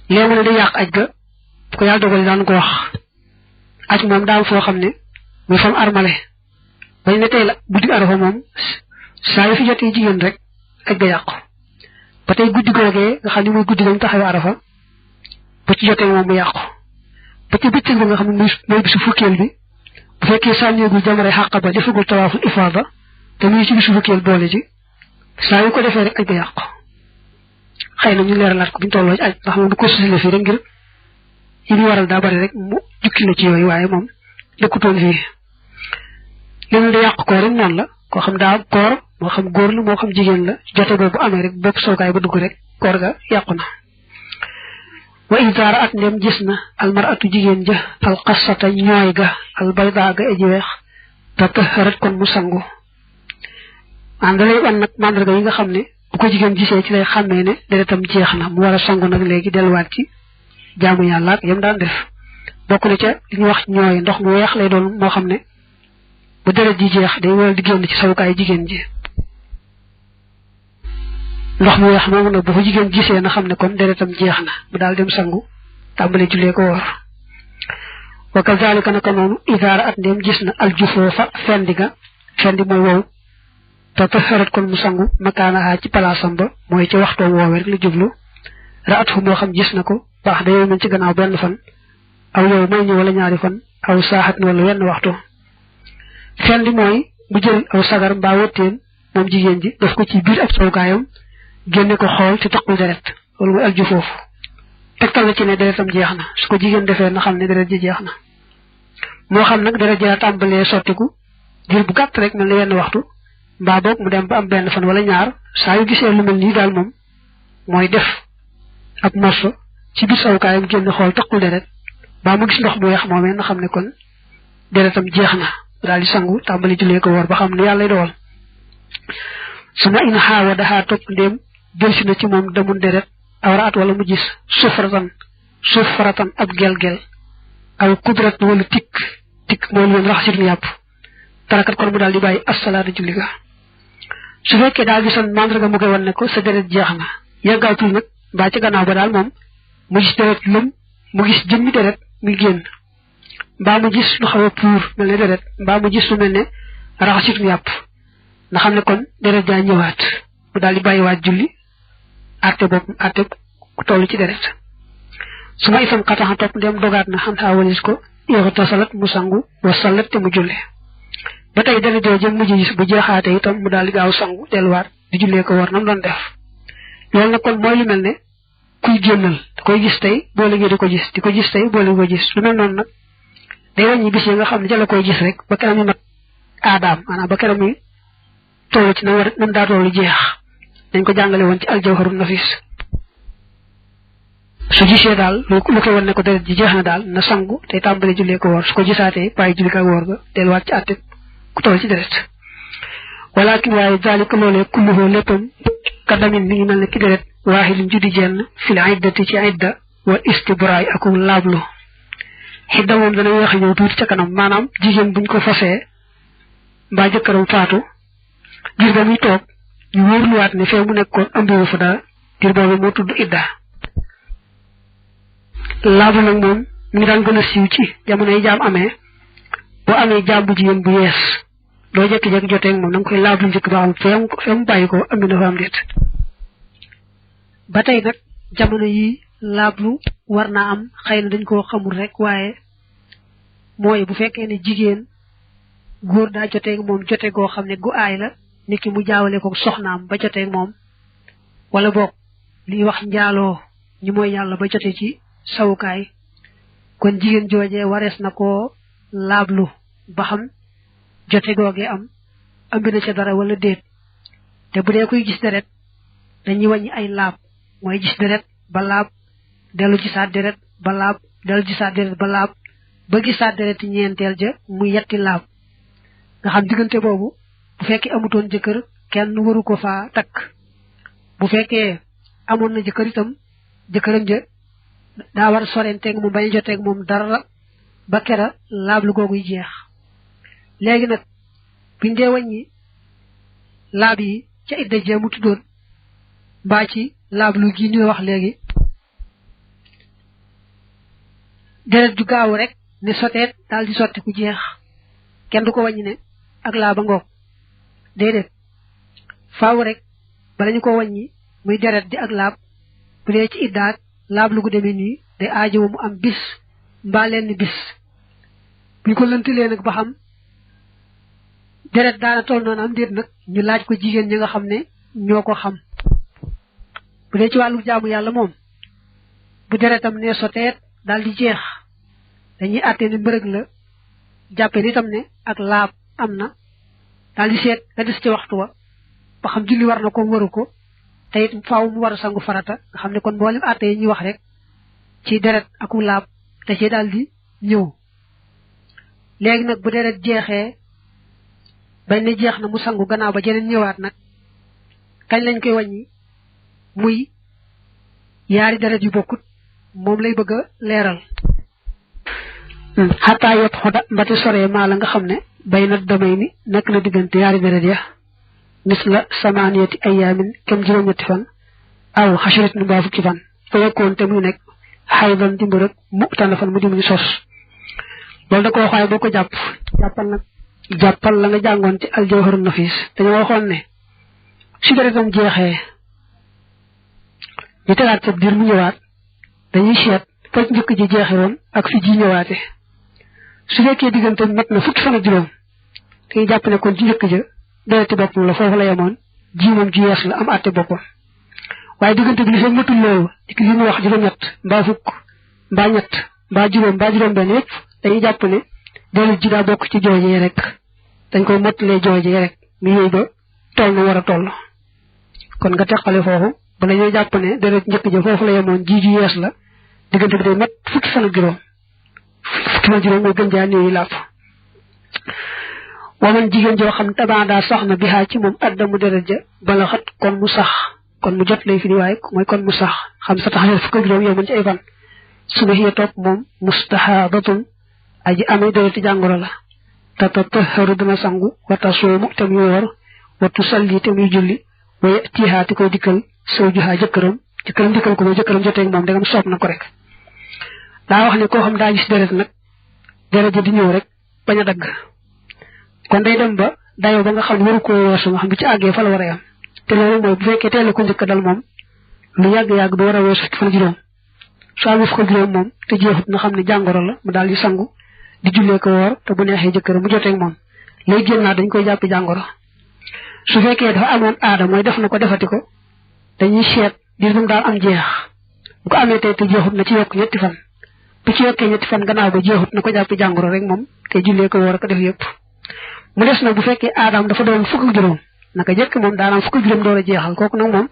léegi mu ne day yàq aj ga bu ko yàlla dogal daan ko wax aj moom daal foo xam ne muy fam armale bañ ne tey la guddi arafa moom saa yu fi jotee jigéen rek aj ga yàqu ba tey guddi googee nga xam ne mooy guddi gañ taxawee arafa ba ci jotee moom mu yàqu ba ci bëccëg ba nga xam ne mooy bisu fukkeel bi bu fekkee sànneegul jamare xàq ba defagul tawaaful ifaada te muy ci bisu fukkeel boole ci saa yu ko defee rek aj ga yàqu xëy na ñu leeralaat ko buñu tolloo ci aj ndax moom du ko susile fii rek ngir yi ñu waral daa bari rek mu jukki la ci yooyu waaye moom dëkkutoon fii li da yàq koor rek noonu la koo xam daa am koor moo xam góor la moo xam jigéen la jote boobu amee rek bépp sookaay ba dugg rek koor ga yàqu na wa isaara at ndem gis na almaratu jigéen ja alxasata ñooy ga albayda ga aji weex te taharat kon mu sangu maanaam da lay wan nag mandarga yi nga xam ne bu ko jigéen gisee ci lay xàmmee ne deretam jeex na mu war a sangu nag léegi delluwaat ci jaamu yàlla ak yam daan def bokk na ca li ñuy wax ñooy ndox mu weex lay doon moo xam ne bu deret ji jeex day waral di génn ci sawukaay jigéen ji ndox mu weex moomu nag bu ko jigéen gisee na xam ne kon deretam jeex na mu daal dem sangu tàmbale jullee ko woor wa kazalika naka noonu idaara at ndéem gis na aljufoofa fendiga fendi mooy wow te taharat kon mu sangu makaanaha ci palaasam ba mooy ci waxtoo woowee rek la jublu raat fu moo xam gis na ko baax da yow man ci gannaaw benn fan aw yow may ñu wala ñaari fan aw saaxat ni wala wenn waxtu fendi mooy mu jël aw sagar mbaa wëtteen moom jigéen ji def ko ci biir ab sawukaayam génne ko xool te taqul deret loolu mooy alju foofu tegtal na ci ne deretam jeex na su ko jigéen defee na xam ne deret ji jeex na moo xam nag deret ji la tàmbalee sottiku diir bu gàtt rek mel ni wenn waxtu mbaa boog mu dem ba am benn fan wala ñaar saa yu gisee lu mel nii daal moom mooy def ab morso ci biir sawukaayam génn xool taqul deret mbaa mu gis ndox mu weex moomee na xam ne kon deretam jeex na daal di sangu tàmbali jullee ko woor ba xam ne yàlla dogal su ma in xaawa daxaa topp ndéem delsi na ci moom damun deret awraat wala mu gis sufratan ab gel-gel aw kudrat wala tikk mooy lu raxasit mu yàpp tarakat kon mu daal di bàyyi assalaatu julli ga su fekkee daal gisoon mandarga mu koy wan ne ko sa deret jeex na yàggaatul nag mbaa ci gannaaw ba daal moom mu gis deret lëm mu gis jëmmi deret muy génn mbaa mu gis lu xaw a puur mel ne deret mbaa mu gis lu mel ne raxasit mu yàpp nga xam ne kon deret jaa ñëwaat mu daal di bàyyiwaat julli àtte boobu àtte ku toll ci deret su ma itam xataxa topp ndem dogaat na xam taa walis ko yoxu tasalat mu sangu wa salat te mu julli ba tey deret jooju mujj gis bu jeexaate itam mu daal di gaaw sangu delluwaat di jullee ko war nam doon def loolu nag kon mooy lu mel ne kuy génnal da koy gis tey boo léegi di ko gis tey boo léegi ko gis lu mel noonu nag day wàññi bis yi nga xam ne ca la koy gis rek ba keroog mi mat aadaam maanaam ba keroog mi toll ci nam daa tollu jeex dañ ko jàngale woon ci aljawharun nafis su gisee daal lu koy wan ne ko deret ji jeex na daal na sangu tey tàmbale jullee ko woor su ko gisaatee bàyyi julli ko ak woor ga delluwaat ci àtte ku toll ci deret walakin waaye zalika loolee kulluhoo léppam kadamin mi ngi mel ne ki deret waaxilin juddi jenn fil iddati ci idda wa istibraay ak laablu xidda moom dana weex ñëw tuuti ca kanam maanaam jigéen buñ ko fasee mbaa jëkkëram faatu diir ba muy toog ñu wóorluwaat ne fee mu nekkoon ëmbiwu fa dara diir boobu moo tudd idda laablu nag moom mi ngi daan gën a siiw ci jamono yi jaam amee boo amee jaam bu jigéen bu yees doo jekki-jekki joteeg moom da nga koy laablu njëkk ba xam fee mu bàyyi ko ambi na fa am déet ba tey nag jamono yi laablu war naa am xëy na dañ koo xamul rek waaye mooy bu fekkee ne jigéen góor daa joteeg moom jote goo xam ne gu aay la nit ki mu jaawale ko soxnaam ba joteeg moom wala boog liy wax njaaloo ñi mooy yàlla ba jote ci sawukaay kon jigéen joojee warees na koo laablu ba xam jote googee am ambi na ca dara wala déet te bu dee kuy gis deret dañuy wàññi ay laab mooy gis deret ba laab dellu gisaat deret ba laab dellu gisaat deret ba laab ba gisaat deret ñeenteel ja muy yetti laab nga xam diggante boobu bu fekkee amutoon jëkkër kenn waru ko faa takk bu fekkee amoon na jëkkër itam jëkkëram ja daa war a sorenteeg moom bañ a joteeg moom dara ba kera laab lu googuy jeex léegi nag biñ dee wàññi laab yi ca idda ja mu tuddoon mbaa ci laab lu gi ñu wax léegi deret ju gaaw rek ne soteet daal di sotti ku jeex kenn du ko wàññi ne ak laaba ngoog déedéet faaw rek bala ñu ko wàññi muy deret di ak laab bu dee ci iddaat laab lu gu demee nii day aajowu mu am bis mbaa lenn bis buñ ko lëntalee nag ba xam deret daana toll noonu am déet nag ñu laaj ko jigéen ñi nga xam ne ñoo ko xam bu dee ci wàllu jaamu yàlla moom bu deretam ne soteet daal di jeex dañuy àtte ni mbërëg la jàppe ni tam ne ak laab am na daal di seet la des ci waxtu wa ba xam julli war na ko waru ko te it faaw mu war a sangu farata nga xam ne kon mboolem àtte yi ñuy wax rek ci deret aku laab da ci daal di ñëw léegi nag bu deret jeexee bañ ne jeex na mu sangu gannaaw ba jeneen ñëwaat nag kañ lañ koy wàññi muy yaari deret yu bokkut moom lay bëgg a leeral xataa yot xoda mbati soree maa la nga xam ne bay na damay ni nekk na diggante yaari deret ya mis la samaaniyati ayaamin kem juróom-ñetti fan aw xasharat nu mbaa fukki fan fa yekkoon te muy nekk xaydan di mbërëg mu tànn fan mu dim ñu sos loolu da ko waxaay boo ko jàppal la nga jàngoon ci aljawharun nafis dañoo waxoon ne su deretam jeexee ñu tegaat sa diir mu ñëwaat dañuy seet fa njëkk ji jeexe woon ak fi ji ñëwaate su fekkee diggante mat na fukki fan ak juróom dañuy jàpp ne kon ci njëkk ja dereti boppam la foofu la yemoon ji moom ji yees la am àtte boppam waaye diggante bi li fekk matul loolu li ñu wax juróom-ñett mbaa fukk mbaa ñett mbaa juróom benn yëpp dañuy jàpp ne deret ji daa bokk ci joojee rek dañ koy mottalee joojee rek mu yëy ba toll na war a toll kon nga teqale foofu ba la ñuy jàpp ne deret njëkk ja foofu la yemoon ji ju yees la diggante bi day mat fukki fan ak juróom fukki fan juróom mooy gën jaa néew yi làpp waman jigéen joo xam tabaa daa sax na bi xaa ci moom addamu deret ja bala xat kon mu sax kon mu jot lay fi di waaye mooy kon mu sax xam sa tax fukki ak juróom yow mën ci ay fan su ma xiyee topp moom mustahadatun aji amee dereti jàngoro la tatahharu dana sangu wata soomu te muy woor watu salli te muy julli waye tiixaati koy dikkal soo juxaa jëkkëram dikkal ko ba jëkkëram joteeg moom dangam soob na ko rek daa wax ne koo xam daa gis deret nag deret ja di ñëw rek bañ a dagg kon day dem ba dayoo ba nga xam ne waru koo weesu nga xam bu ci àggee fa la war a yam te loolu mooy bu fekkee teel ko njëkk dal moom lu yàgg-yàgg du war a weesu fukki fan juróom soo amee fukki juróom moom te jeexut na xam ne jàngoro la mu daal di sangu di jullee ko woor te bu neexee jëkkëram mu joteeg moom lay génnaat dañ koy jàppi jàngoro su fekkee dafa amoon aada mooy def na ko defati ko dañuy seet diir bu mu daal am jeex bu ko amee tey te jeexut na ci yokk ñetti fan bu ci yokkee ñetti fan gannaaw ba jeexut na ko jàppi jàngoro rek moom te jullee ko woor ko def yëpp mu des nag bu fekkee aadaam dafa doon fukk ak juróom naka jëkk moom daanaam fukk ak juróom door a jeexal kooku nag moom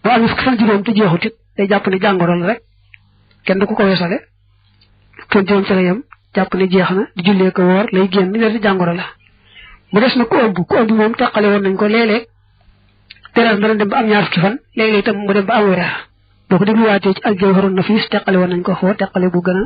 boo amee fukki fan juróom te jeexut it day jàpp ne jàngoro la rek kenn du ko weesale fan juróom ci la yem jàpp ne jeex na di jullee ko woor lay génn wér di jàngoro la mu des na ku ëmb moom teqale woon nañ ko léeg-léeg deret dana dem ba am ñaar fukki fan léeg-léeg itam mu dem ba am weer boo ko dégluwaatee ci aljawharun nafis teqale woon nañ ko foo teqale bu gën a